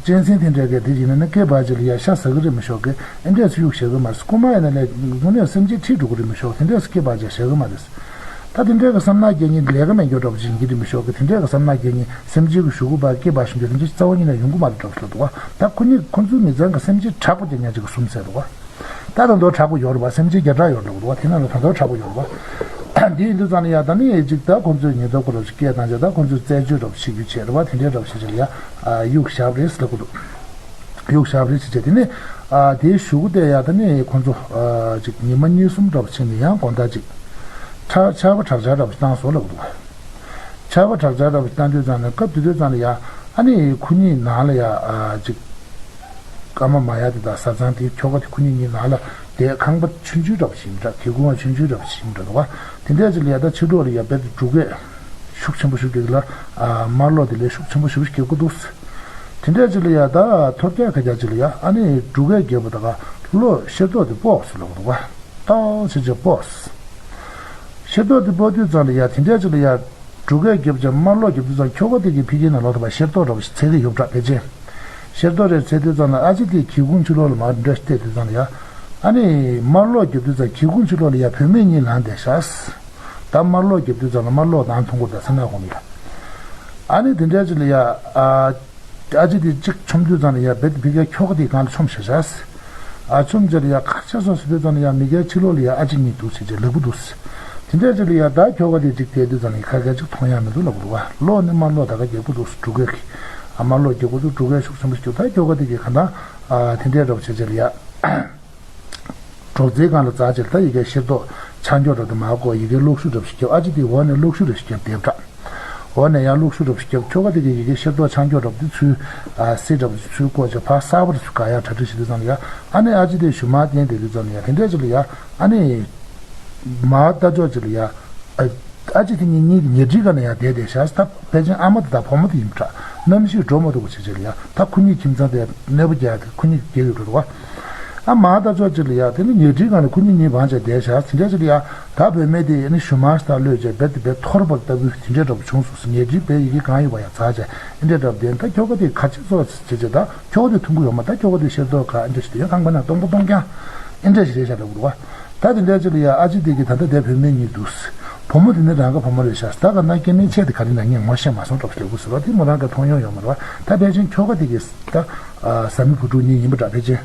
གཅན་གཟན་དེ་འདྲས་གས་དེ་ཡིན་ན་ནི་སྐེ་སྦར་ཅིག་ལ་ཡ་ཤ་ཟ་གི་རེད་མི་ཤོག་གི་ཨེ་འདྲས་སུ་གཡུག་བཞག་གི་མ་རེད། སྐུ་དམག་ཡིན་ན་ལས་དངོས་གནས་སེམས་ཅན་ཁྲིད་འགྲོ་གི་རེད་མི་ཤོག་དེ་འདྲས་སུ་སྐེ་སྦར་ཅིག་བཞག་གི་མ་རེད། ད་དེ་འདྲའི་གི་བསམ་ནག་རྒྱག་མཁན་ལས་ཀ་མེད་མཁན་འདྲ་པོ་ཅིག་ཡིན་གྱི་རེད་མི་ཤོག་གི། དེ་འདྲའི་གི་བསམ་ནག་རྒྱག་མཁན་སེམས་ཅན་གྱི་གཞུག་གུ་བར་སྐེ་སྦར་བཞིན་རྒྱུ་དེ་འདྲ་རྩ་བ་ཉིད་ནས་ཡོང་གི་མ་རེད་འདྲ་པོ་ཞིག་ལབ་འདུག་བ། ད་ཁོ་གཉིས་ཁོ་ཚོའི་མི་ཚང་གི་སེམས་ཅན་དྲག་པོ་རྒྱག་མཁན་ཅིག་གི་གསུམ་བསད་འདུག་བ། ད་ད་མདོ་དྲག་པོ་ཡོད་རེད་བ། སེམས་ཅན་བརྒྱ་ཕྲག་ཡོད་རེད་འདུག་བ། དེ་ནང་ལ་ད་མདོ་དྲག་པོ་ཡོད་རེད་བ། འདི་ཡིན་དུས་ཙང་ལ་ཡ་ད་ནི་ཅིག་ད་ཁོ་ཚོའི་ཉེན་རྟོག་པ་འདྲ་པོ་ཅིག་སྐད་བཏང་བྱས་ད་ཁོ་ཚོས་རྩད་གཅོད་འདྲ་པོ་བྱེད་རྒྱུ་བྱས་རེད་བ། དེ་འདྲའི་འདྲ་པོ་བྱས་བྱས་ལ་ཡ་གཡུག་བཞག་པ་རེད་ཟེར་ལབ་ཀྱི་འདུག་གཡུག་བཞག་པ་རེད་ཟེར་བྱས་དེ་ནས་ཨ་དེའི་གཞུག་གུ་དེ་ཡ་ད་ནི་ཁོང་ཚོ་ཨ་ཅིག་ཉི་མ་གཉིས་གསུམ་འདྲ་པོ་ཕྱིན་ནས་ཡང་དགོང་དག་ཅིག་ཆར་ཆར་པ་དྲག་ཆར་འདྲ་པོ་ཞིག་བཏང་སོང་ལབ་འདུག་ཆར་པ་དྲག་ཆར་འདྲ་པོ་ཞིག་བཏང་དུས་ཙང་ནས་སྐབས་དེ་དུས་ཙང་ལ་ཡ་ཨ་ནི་ཁོ་གཉིས་ནང་ལ་ཡ་ཨ་ཅིག་ཨ་མ་མ་ཡ་དེ་དང་བཟའ་ཚང་དེའི་ཁྱོ་ག་དེ་ཁོ་གཉིས་གཉིས་ནང་ལ་དེ་ཁང་པ་ཆུང་ཆུང་འདྲ་པོ་ཞིག་ཡིན་འདྲ། སྒེའུ་ཁུང་ཆུང་ཆུང་འདྲ་པོ་ཞིག་ཡིན་འདྲ་འདུག་བ། དེ་འདྲ་ཅིག་ལ་ཡ་ད་ཕྱི་དྲོ་ལ་ཡ་དཔེ་དེ་འབྲུག་སྐད། ཤུགས་ཆེན་པོ་ཞིག་རྒྱག་གི་ལ། ཨ་དམར་གློག་དེ་ལས་ཤུགས་ཆེན་པོ་ཞིག་རྒྱག་གི་འདུག། དེ་འདྲ་ཅིག་ལ་ཡ་ད་ཐོལ་རྒྱག་ཁ་རྒྱག་ཅིག་ལ་ཡ་ཨ་ནི་འབྲུག་རྒྱལ་པོ་ད་ག་གློག་ཤེལ་ཏོག་དེ་སྤོག་སོང་ལབ་འདུག་བ། ཏོག་ཙམ་ཅིག་སྤོག། ཤེལ་ཏོག་དེ་སྤོག་དུས་ཙམ་ལ་ཡ་དེ་འདྲ་ཅིག་ལ་ཡ། འབྲུག་རྒྱལ་རྒྱབ་ཅིག་དམར་གློག་རྒྱབ་དུས་ཙམ་ཁྱོ་ག་དེ་གི་ཕི་གི་ནང་ལོགས་ཐོབ་པ་ཤེལ་ཏོག་འདྲ་བོ་ཞིག་ཚད་གི་ཡོད་པ་འདྲ་ཕལ་ཆེར། ཤེལ་ཏོག་རེ་ཚད་དུས་ཙམ་ལ་ཨ་ཅེ་དེ་སྒེའུ་ཁུང་ཕྱི་ལོགས་ལ་མར་འདྲ་ཞིག་བལྟས་དུས་ཙམ་ལ་ཡ། ཨ་ནི་དམར་གློག་རྒྱབ་དུས་ཙམ་སྒེའུ་ཁུང་ཕྱི་ལོགས་ལ་ཡ་བུད་མེད་གཉིས་ལངས་བསྡད་ཤག། ད་དམར་གློག་རྒྱབ་དུས་ཙམ་ལ་དམར་གློག་དང་མཐོང་གི་འདུག་ད་སེམས་ནང་དགོངས་ཀྱི་ལ། ཨ་ནི་དེ་འདྲ་ཅིག་ལ་ཡ། ཨ། ཨ་ཅེ་དེ་གཅིག་མཆོང་དུས་ཙམ་ལ་ཡ་རྦད་དེ་ཕི་གའི་ཁྱོ་ག་དེའི་སྒང་ལ་མཆོངས་བཞག་ཤག། ཨ་མཆོངས་རྗེས་ལ་ཡ་ག་རེ་བྱས་སོང་ཟེར་དུས་ཙམ་ལ་ཡ་མི་གའི་ཕྱི་ལོགས་ལ་ཡ་ཨ་ཅེ་གཉིས་འདུག་ཟེར་རྗེས་ལབ་ཀྱི་འདུག། དེ་འདྲ་ཅིག་ལ་ཡ་ད་ཁྱོ་ག་དེ་གཅིག་བལྟས་དུས་ཙམ་ལ་ཡ་ཁ་སྐད་གཅིག་མཐོང་ཡ་མི་འདུག་ལབ་ཀྱི་འདུག་བ། གློག་ནི་དམར་གློག་ད་ག་རྒྱག་གི་འདུག། འབྲུག་རྒྱལ་གྱིས། ཨ་དམར་གློག་རྒྱག་གི་འདུག། འབྲུག་རྒྱལ་ཤུགས་ཆེན་པོ་ཞིག་རྒྱབ། ད་ཁྱོ་ག་དེ་གིས་གང་ལྟར། ཨ་དེ་འདྲའི་འདྲ་བོ་བྱས་རྗེས་ལ་ཡ། སྒྲོག་ཙེའི་སྒང་ལ་འཛེགས་རྗེས་ད་ཡ་གའི་ཤེལ་ཏོག་ཆག་འགྱོག་འདྲ་དེ་མར་བཀོག། ཡ་གའི་གློག་ཤུགས་འདྲ་བོ་ཞིག་བརྒྱབ། ཨ་ཅེ་དེ་འོག་ནས་གློག་ཤུགས་འདྲ་ཞིག་བརྒྱབ་བསྡད་པ་འདྲ། འོག་ནས་ཡང་གློག་ཤུགས་འདྲ་བོ་ཞིག་བརྒྱབ། ཁྱོ་ག་དེ་གིས་ཡ་གའི་ཤེལ་ཏོག་ཆག་འགྱོག་འདྲ་བོ་དེ་ཚུར། ཨ་སེ་འདྲ་བོ་དེ་ཚུར་བཀོག་བྱས་ཕར་གསར་པ་རེ་ཚུར་བཀག་ཡག་གྲ་སྒྲིག་བྱེད་དུས་ཙམ་ལ་ཡ། ཨ་ནི་ཨ་ཅེ་དེ་ཞུ་མར་བསྟན་བསྡད་དུས་ཙམ་ལ་ཡ་དེ་འདྲ་ཅིག་ལ་ཡ། ཨ་ནི་མར་ལྟ་ཕྱོགས་ཅིག་ལ་ཡ། ཨ་ཨ་ཅེ་དེ་གཉིས་གཉིས་ཀྱི་ཉལ་ཁྲིའི་སྒང་ལ་ཡ་བསྡད་བསྡད་ཤག། ད་ཕལ་ཆེར་ཨ་མ་དེ་དང་བུ་མོ་དེ་ཡིན་པ་འདྲ། གནམ་གཤིས་འགྲོ་མ་ཐུབ་པ་བྱས་རྗེས་ལ་ཡ། ད་ཁོ་གཉིས་ཁྱིམ་ཚང་དེ་གནོད་པ་རྒྱག་ཡག་དེ་ཁོ་གཉིས་ཀྱིས་རྒྱག་ཡོད་འགྲོ་འདུག་བ། ཨ་མར་ལྟ་ཕྱོགས་ཅིག་ལ་ཡ་དེ་ནི་ཉལ་ཁྲིའི་སྒང་ལ་ཁོ་གཉིས་གཉིས་བང་བྱས་བསྡད་ཤག། དེ་འདྲ་ཅིག་ལ་ཡ་ད་བུད་མེད་དེ་ཨ་ནི་ཞུ་མར་ས་གློད་བྱས་རྦད་དེ་རྦད་འཐོར་བ་ལྟ་བུ་དེ་འདྲ་འདྲ་བོ་བྱུང་སོང་ཟེར། ཉལ་ཁྲིའི་རྦད་ཡ་གའི་གང་ཡོད་པ་ཡ་འཛེགས་བྱས་ཨེ་འདྲ་འདྲ་བོ་བསྡད། ད་ཁྱོ་ག་དེ་ག་རེ་བྱས་སོང་ཟེར་བྱས་ད་ཁྱོ་ག་དེ་མཐོང་གི་ཡོད་མ། ད་ཁྱོ་ག་དེ་ཤེལ་ཏོག་ཁ་ཨེ་འདྲ་ཞིག་དེ་ཡང་ཁང་པ་ནང་སྟོང་པ་སྟོང་རྐྱང་ཨེ་འདྲ་ཞིག་རེད་ཤག་ལབ་ཀྱི་འདུག་བ། ད་དེ་འདྲ་ཅིག་ལ་ཡ་ཨ་ཅེ་དེ་གིས་ད་ལྟ་དེ་བུད་མེད་གཉིས་འདུག། བུ་མོ་དེ་ནི་རང་གི་བུ་མོ་རེད་ཤག། ད་ག་ན་སྐྱེ་དམན་ཆས་དེ་ག་རེ་ན་ངས་ངོ་ཤེས་མ་སོང་འདྲ་བོ་ཞིག་ལབ་ཀྱི་ཟེར་བ། དེ་མོ་རང་གིས་མཐོང་མྱོང་ཡོད་མ་རེད་བ། ད་ཕལ་ཆེར་ཁྱོ་ག་དེ་གིས་ད་ཨ་བཟའ་མི་བུ་ཕྲུག་གཉིས་ཡིན་པ་འདྲ། ཕལ་ཆེར་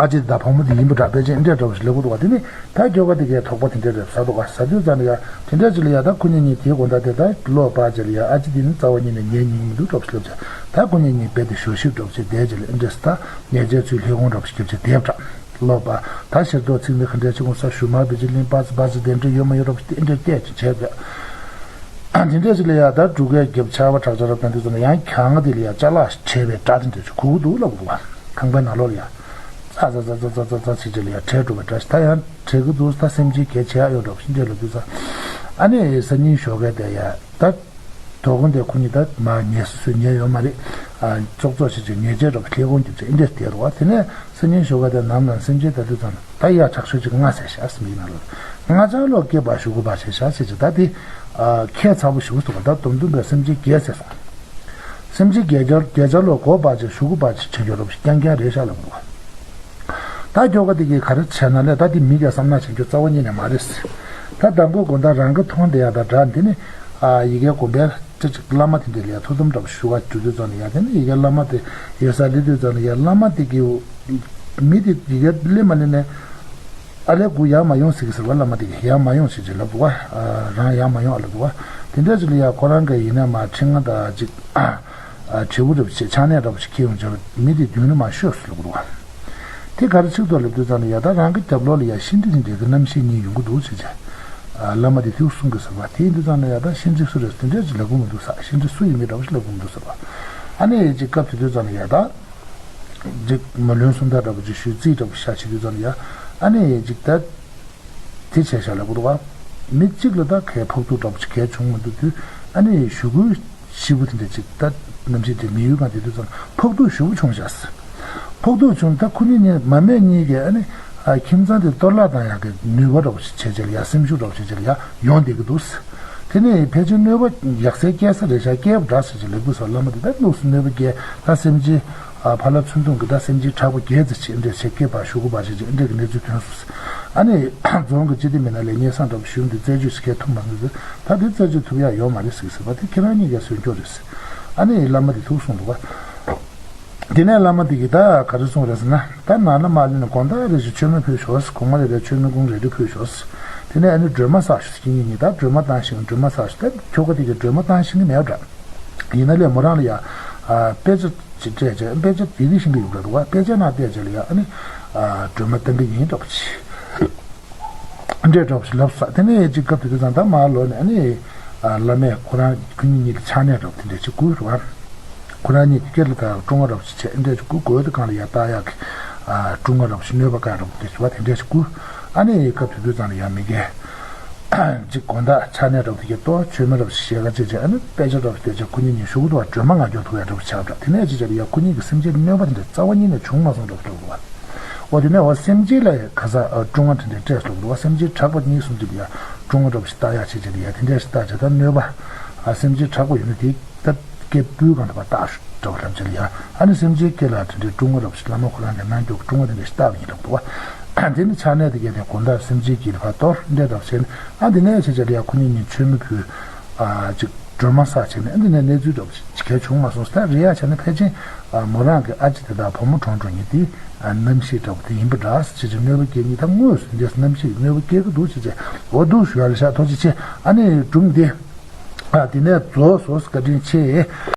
ཨ་ཅེ་དེ་དང་བུ་མོ་དེ་ཡིན་པ་འདྲ། ཕལ་ཆེར་འདྲ་འདྲ་བོ་ཞིག་ལབ་ཀྱི་འདུག་བ། དེ་ནི་ད་ཁྱོ་ག་དེ་གིས་དོགས་པ་དེ་འདྲ་རེད་ཟ་འདུག་བ། ཟ་དུས་ཙམ་ལ་ཡ་དེ་འདྲ་ཅིག་ལ་ཡ་ད་ཁོ་གཉིས་གཉིས་དེའི་དགོང་དག་དེ་ད་གློག་སྤར་རྗེས་ལ་ཡ་ཨ་ཅེ་དེ་ནི་རྩ་བ་ཉིད་ནས་ཉལ་མྱོང་མི་འདུག་འདྲ་བོ་ཞིག་ལབ་བྱས། ད་ཁོ་གཉིས་གཉིས་རྦད་དེ་ཞོགས་ཤིག་འདྲ་བོ་ཞིག་བསྡད་རྗེས་ལ་ཨེ་འདྲ་ཟེར། ད་ཉལ་ཆས་ཚུར་ལྷས་གོང་འདྲ་བོ་ཞིག་བརྒྱབ་བྱས་བསྡད་པ་འདྲ། ལོག་པ། ད་ཤེལ་ཏོག་ཚིག་འདི་ག་འདྲ་ཅིག་འོང་ས། ཞུ་མར་བེ་ཅི་ལིན་པ་ཙི་པ་ཙི་དེ་འདྲ་ཡོད་མ་ཡོད་རོབ་དེ་འདྲ་བལྟས་ཅིག་བྱས་པས། དེ་འདྲ་ཅིག་ལ་ཡ་ད་འབྲུག་རྒྱལ་རྒྱབ་ཆར་པ་དྲག་ཆར་རབ་དང་དུས་ཙམ་ལ་ཡང་གྱང་ང་དེ་ལ་ཡ་ཅ་ལག་བྲེགས་པའི་སྒྲ་དེ་འདྲ་ཅིག་གོ་གི་འདུག་ལབ་འདུག་བ། ཁང་པའི་ནང་ལོགས་ལ་ཡ། ཙ་ཙ་ཙ་ཙ་ཙ་ཙ་ཙ་ཟེར་ཅིག་ལ་ཡ་བྲེགས་འགྲོ་བའི་སྒྲ་ཞིག་ད་ཡང་བྲེགས་གི་འདུག། ད་སེམས་ཅན་གས་བྱེད་ཡག་ཡོད་འགྲོ་བ་ཞིག་འདྲ་ལབ་དུས་ཙ། ཨ་ནི་སང་ཉིན་ཞོགས་ཀས་དེ་ཡ་ད། དོ་དགོང་དེ་ཁོ་གཉིས་ད་མར་ཉལ་ས་སུ་ཉལ་ཡོད་མ་རེད། ཨ་ཙོག་ཙོག་བྱེད་ཅིག་ཉལ་ཆས་འདྲ་པོ་ལྷས་གོང་རྒྱབ་ཅིག་ཨེ་འདྲས་བསྡད་རོགས། དེ་ནས་སང་ཉིན་ཞོགས་ཀ་དེ་ནམ་ལངས་སེམས་ཅན་ད་དུས་ཙམ་ད་ཡ་དྲག་ཤོས་ཅིག་ང་ཟེར་ཤག་སེམས་ཀྱི་ནང་ལ། ང་ཅག་ལོ་སྐྱེས་པ་ཞུ་གུ་པ་བྱས་ཤག་ཟེར་ཅིག་ད་དེ་ཨ་ཁྱད་མཚར་པོ་ཞུ་གུ་སུ་ག་ད་དུམ་དུམ་པའི་སེམས་ཅན་རྒས་ཟེར་སོང་། སེམས་ཅན་རྒས་ཅར་རྒས་ཅར་ལོ་གོ་པ་ཅིག་ཞུ་གུ་པ་ཅིག་བྱེད་རྒྱུ་རོབ་ཅིག་རྐྱང་རྐྱང་རེད་ཤག་ལབ་འདུག་བ། ད་ཁྱོ་ག་དེ་གིས་ག་རེ་བྱས་ན་ལས་ད་དེ་མི་གས་བསམ་ན་བྱེད་རྒྱུ་རྩ་བ་ཉིད་ནས་མ་རེད། ད་དང་པོ་དགོང་དག་རང་གི་མཐོང་བསྡད་ཡ་ད་སྒྲ་འདི་ནི་ཨ་ཡ་གའི་དགོན་པའི་ཅི་ཅིག་བླ་མ་དེ་འདྲས་ལ་ཡ་ཐུགས་དམ་འདྲ་པོ་ཞུ་བ་འགྲོ་དུས་ཙམ་ལ་ཡ་དེ་ནི་ཡ་གའི་བླ་མ་དེ་ཡོད་ས་སླེབས་དུས་ཙམ་ལ་ཡ་བླ་མ་དེ་གིས་མི་དེ་ཡ་གའི་སླེབས་མ་སླེབས་ནས་ཨ་ལས་ཁུ་ཡར་མ་ཡོང་ཟེར་གི་ཟེར་བ། བླ་མ་དེ་གིས་ཡར་མ་ཡོང་ཟེར་ཅིག་ལབ་འདུག་བ། རང་ཡར་མ་ཡོང་ཨ་ལབ་འདུག་བ། དེ་འདྲ་ཅིག་ལ་ཡ་ཁོ་རང་གིས་ཡིན་ན་མ་ཁྲི་ང་ད་ཅིག་ཨ་དྲིལ་བུ་འདྲ་པོ་ཞིག་ཕྱག་ནས་འདྲ་པོ་ཞིག་འཁྱེར་ཡོང་བྱས་པ་མི་དེ་མདུན་ལ་མར་ཤོག་ཟེར་ལབ་འདུག་བ། དེ་ག་རེ་ཆིག་ཐོག་ལབ་དུས་ཙམ་ལ་ཡ་ད་རང་གི་རྒྱབ་ལོགས་ལ་ཡ་ཤིང་འབྲས་དེ་འདྲའི་གི་རྣམ་ཤེས་གཉིས་ཡོང་གི་འདུག་ཟེར་བྱས། ཨ་བླ་མ་དེ་ཐུགས་གསུང་གི་ཟེར་བ། དེ་ཡིན་དུས་ཙམ་ལ་ཡ་ད་ཤིང་འབྲས་སུ་རེད་དེ་འདྲས་ཅིག་ལབ་གི་མི་འདུག་ས། ཤིང་འབྲས་སུ་ཡིན་མིན་འདྲ་པོ་ཞིག་ལབ་གི་མི་འདུག་ཟེར་བ། ཨ་ནི་ཅིག་སྐབས་དེ་དུས་ཙམ་ལ་ཡ་ད་ཅིག་མ་ལུས་སུམ་རྟགས་འདྲ་པོ་ཅིག་ཞུས་རྩིས་འདྲ་པོ་ཞིག་བྱེད་དུས་ཙམ་ལ་ཡ་ཨ་ནི་ཅིག་ད། དེ་བྱས་ཤག་ལབ་གི་འདུག་ག་མི་གཅིག་ལ་ད་གའི་ཕོག་ཐུག་འདྲ་པོ་ཅིག་གའི་བྱུང་མི་འདུག་དུས་ཨ་ནི་ཞུ་གུ་ཞེ་པོ་དེ་འདྲ་ཅིག་ད་རྣམ་ཤེས་དེ་མི་ཡུལ་གང་དེ་དུས་ཙམ་ཕོག་ཐུག་ཞེ་པོ་བྱུང་ཤག་ཕོག་ཐུག་བྱུང་ད་ཁོ་གཉིས་གཉིས་མ་སྨད་གཉིས་ཀས་ཨ་ནི་ཨ་ཁྱིམ་ཚང་དེ་གཏོར་བརླག་བཏང་ཡག་གི་ནུས་པ་འདྲ་པོ་ཞིག་བྱས་བྱས་ལ་ཡ་སེམས་ཤུགས་འདྲ་པོ་ཞིག་བྱས་བྱས་ལ་ཡ་ཡོང་བསྡད་ཀྱི་འདུག་དེ་ནས་ཕལ་ཆེར་གནོད་པ་ཡག་སའི་སྐྱེལ་ས་རེད་ཤག་སྐྱེལ་བ་འདྲ་ཟེར་ཅིག་ལབ་དགོས་སོགས་བླ་མ་དེ་ད་ལུགས་སུ་གནོད་པ་སྐྱེལ་ད་སེམས་ཅན། ཨ་ཕ་ལ་ཚུན་ཐུང་གི་ད་སེམས་ཅན་ཁྲག་པ་རྒྱས་ཙི་ཆེ་འདྲས་ཆེ་སྐྱེས་པ་ཞུ་གུ་པ་ཞིག་ཅིག་འདྲས་ཀྱི་གནས་ཚུལ་ཐོན་སོང་། ཨ་ནི་རྫོང་གི་སྤྱི་བདེ་མི་སྣ་ལས་སྙན་སེང་འདྲ་པོ་ཞུས་འདུག་རྩད་གཅོད་ཞིག་གས་ཐུབ་མ་མྱོང་ཟེར། ད་དེ་རྩད་གཅོད་ཐུབ་ཡག་ཡོད་མ་རེད་ཟེར་གི་ཟེར་བ་དེ་ཁྱེད་རང་གཉིས་ཀས་བཟོས་སྐྱོ་རེད་ཟེར། ཨ་ནི་བླ་མ་དེ་ཐུགས་གསུངས་འདུག་བ། དེ་ནས་བླ་མ་དེ་གིས་ད་ག་རེ་གསུངས་རེད་ཟེར་ན། ད་ནང་ལ་མ་སླེབས་ནས་དགོང་དག་རེ་ཞིག་མཆོད་མེ་ཕུལ་ཤོག་ཟེར། གུང་མ་རེ་རེ་མཆོད་མེ་གུང་རེ་རེ་ཕུལ་ཤོག་ཟེར། དེ་ནས་ཨ་ནི་སྒྲོལ་མ་བསགས་ཤོག་ཟེར། ཁྱེད་གཉིས་གཉིས་ད་སྒྲོལ་མ་བཏང་ཤིང་སྒྲོལ་མ་བསགས་ཤོག་ད་ཁྱོ་ག་དེ་གིས་སྒྲོལ་མ་བཏང་ཤེས་ཀྱི་མེད་པ་འདྲ། ཡིན་ན་ལས་མོ་རང་ལ་ཡ། ཨ་དཔེ་ཆ་ཅིག་སྤྲད་བྱས་དཔེ་ཆ་ཡི་གེ་ཤེས་ཀྱི་ཡོད་པ་འདུག་བ། དཔེ་ཆ་ནང་བལྟས་བྱས་ལ་ཡ་ཨ་ནི། ཨ་སྒྲོལ་མ་བཏང་གི་ཡིན་འདྲ་པོ་ཅིག་འདྲས་འདྲ་པོ་ཞིག་ལབ་ས། དེ་ནས་ཅིག་སྐབས་དེ་དུས་ཙང་ད་མར་ལོག་ནས་ཨ་ནི། ཨ་བླ་མས་ཁོ་རང་ཁོ་གཉིས་གཉིས་ལ་ཕྱག་ནས་འདྲ་པོ་དེ་འདྲས་ཅིག་བསྐུར་རེད་བ། ཁོ་རང་གཉིས་ཀྱི་སྐེ་ལ་ད་ཀྲུང་ང་འདྲ་པོ་ཅིག་བྱས་འདྲས་ཅིག་བསྐུར། གོས་དེ་སྒང་ལ་ཡ་བཏགས་ཡག་གི། ཨ་ཀྲུང་ང་འདྲ་པོ་ཞིག་གནོད་པ་བཀག་འདྲ་པོ་དེ་ཞིག་བ་དེ་འདྲས་ཅིག་བསྐུར། ཨ་ནི་སྐབས་དེ་དུས་ཙང་ལ་ཡ་མི་རྒན། ཅིག་དགོང་དག་ཕྱག་ནས་འདྲ་པོ་དེ་གས་གཏོར། མཆོད་མེ་འདྲ་པོ་ཞིག་བཞེས་ག་ཅིག་བྱས། ཨ་ནི་དཔེ་ཆ་འདྲ་པོ་དེ་ཅིག་ཁོ་གཉིས་གཉིས་ཞུ་གི་འདུག་བ། སྒྲོལ་མ་ང་རྒྱལ་ཐོབ་ཡ་འདྲ་པོ་ཆགས་འདྲ། དེ་ནས་ཅིག་བྱས་ལ་ཡ་ཁོ་གཉིས་ཀྱི་སེམས་ཅན་གནོད་པ་དེ་འདྲ་རྩ་བ་ཉིད་ནས་བྱུང་མ་སོང་འདྲ་པོ་འདྲ་པོ་འདུག་བ། འོ་དེ་ནས་འོ་སེམས་ཅན་ལ་ཡ་ག་ས་ཨ་སྲུང་བ་དེ་འདྲ་སྤྲད་སོང་འདུག་བ། སེམས་ཅན་དྲག་པ་གཉིས་གསུམ་ཅིག་ལ་ཡ་སྲུང་བ་འདྲ་པོ་ཞིག་བཏགས་ཡ་བྱས་བྱས་ལ་ཡ་དེ་འདྲ་ཞིག་བཏགས་བྱས། ད་གནོད་པ་ཨ་སེམས་ཅན་དྲག་པོ་ཡོད་ན་དེ་ད་སྐད་སྤུའི་སྒང་དུ་ཕར་བཏགས་འདྲ་པོ་ལབ་བྱས་ལ་ཡ། ཨ་ནི་སེམས་ཅན་སྐྱེ་ལ་དེ་འདྲའི་སྲུང་བ་འདྲ་པོ་ཞིག་བླ་མ་ཁོ་རང་གི་རྣལ་འབྱོར་གྱི་སྲུང་བ་དེ་འདྲ་ཞིག་བཏགས་པ་ཡིན་འདྲ་པོ་འདུག་བ། དེ་ནི་ཕྱག་ནས་དེ་གས་དེ་དགོང་དག་སེམས་ཅན་གྱི་ལ་ཕར་གཏོར་འདྲ་འདྲ་པོ་བྱས་ནས། ཨ་འདི་ནས་བྱས་བྱས་ལ་ཡ་ཁོ་གཉིས་གཉིས་མཆོད་མེ་ཕུལ། ཨ་ཅིག་སྒྲོལ་མ་བསགས་བྱས་ནས། ཨ་འདི་ནས་གནས་ཚུལ་འདྲ་པོ་ཅིག་གལ་བྱུང་མ་སོང་། ད་རེད་ཡ་བྱས་ན་ཕལ་ཆེར་ཨ་མོ་རང་གི་ཨ་ཅེ་དེ་དང་བུ་མོ་གྲོངས་འགྲོ་མཁན་དེ་ཨ་རྣམ་ཤེས་འདྲ་པོ་དེ་ཡིན་པ་འདྲ་ཟེར་བྱས་བྱས། གནོད་པ་སྐྱེལ་མཁན་ད་དངོས་སུ་འདྲ་རྣམ་ཤེས་ཀྱི་གནོད་པ་སྐྱེལ་གི་འདུག་ཟེར་བྱས། འོ་འདུག་ཞུ་ཡ་ལ་ཤག་ཐུགས་རྗེ་ཆེ། ཨ་ནི་སྒྲུང་འདི་ཨ་དེ་ནས་རྫོགས་སོང་། བཀའ་དྲིན་ཆེ།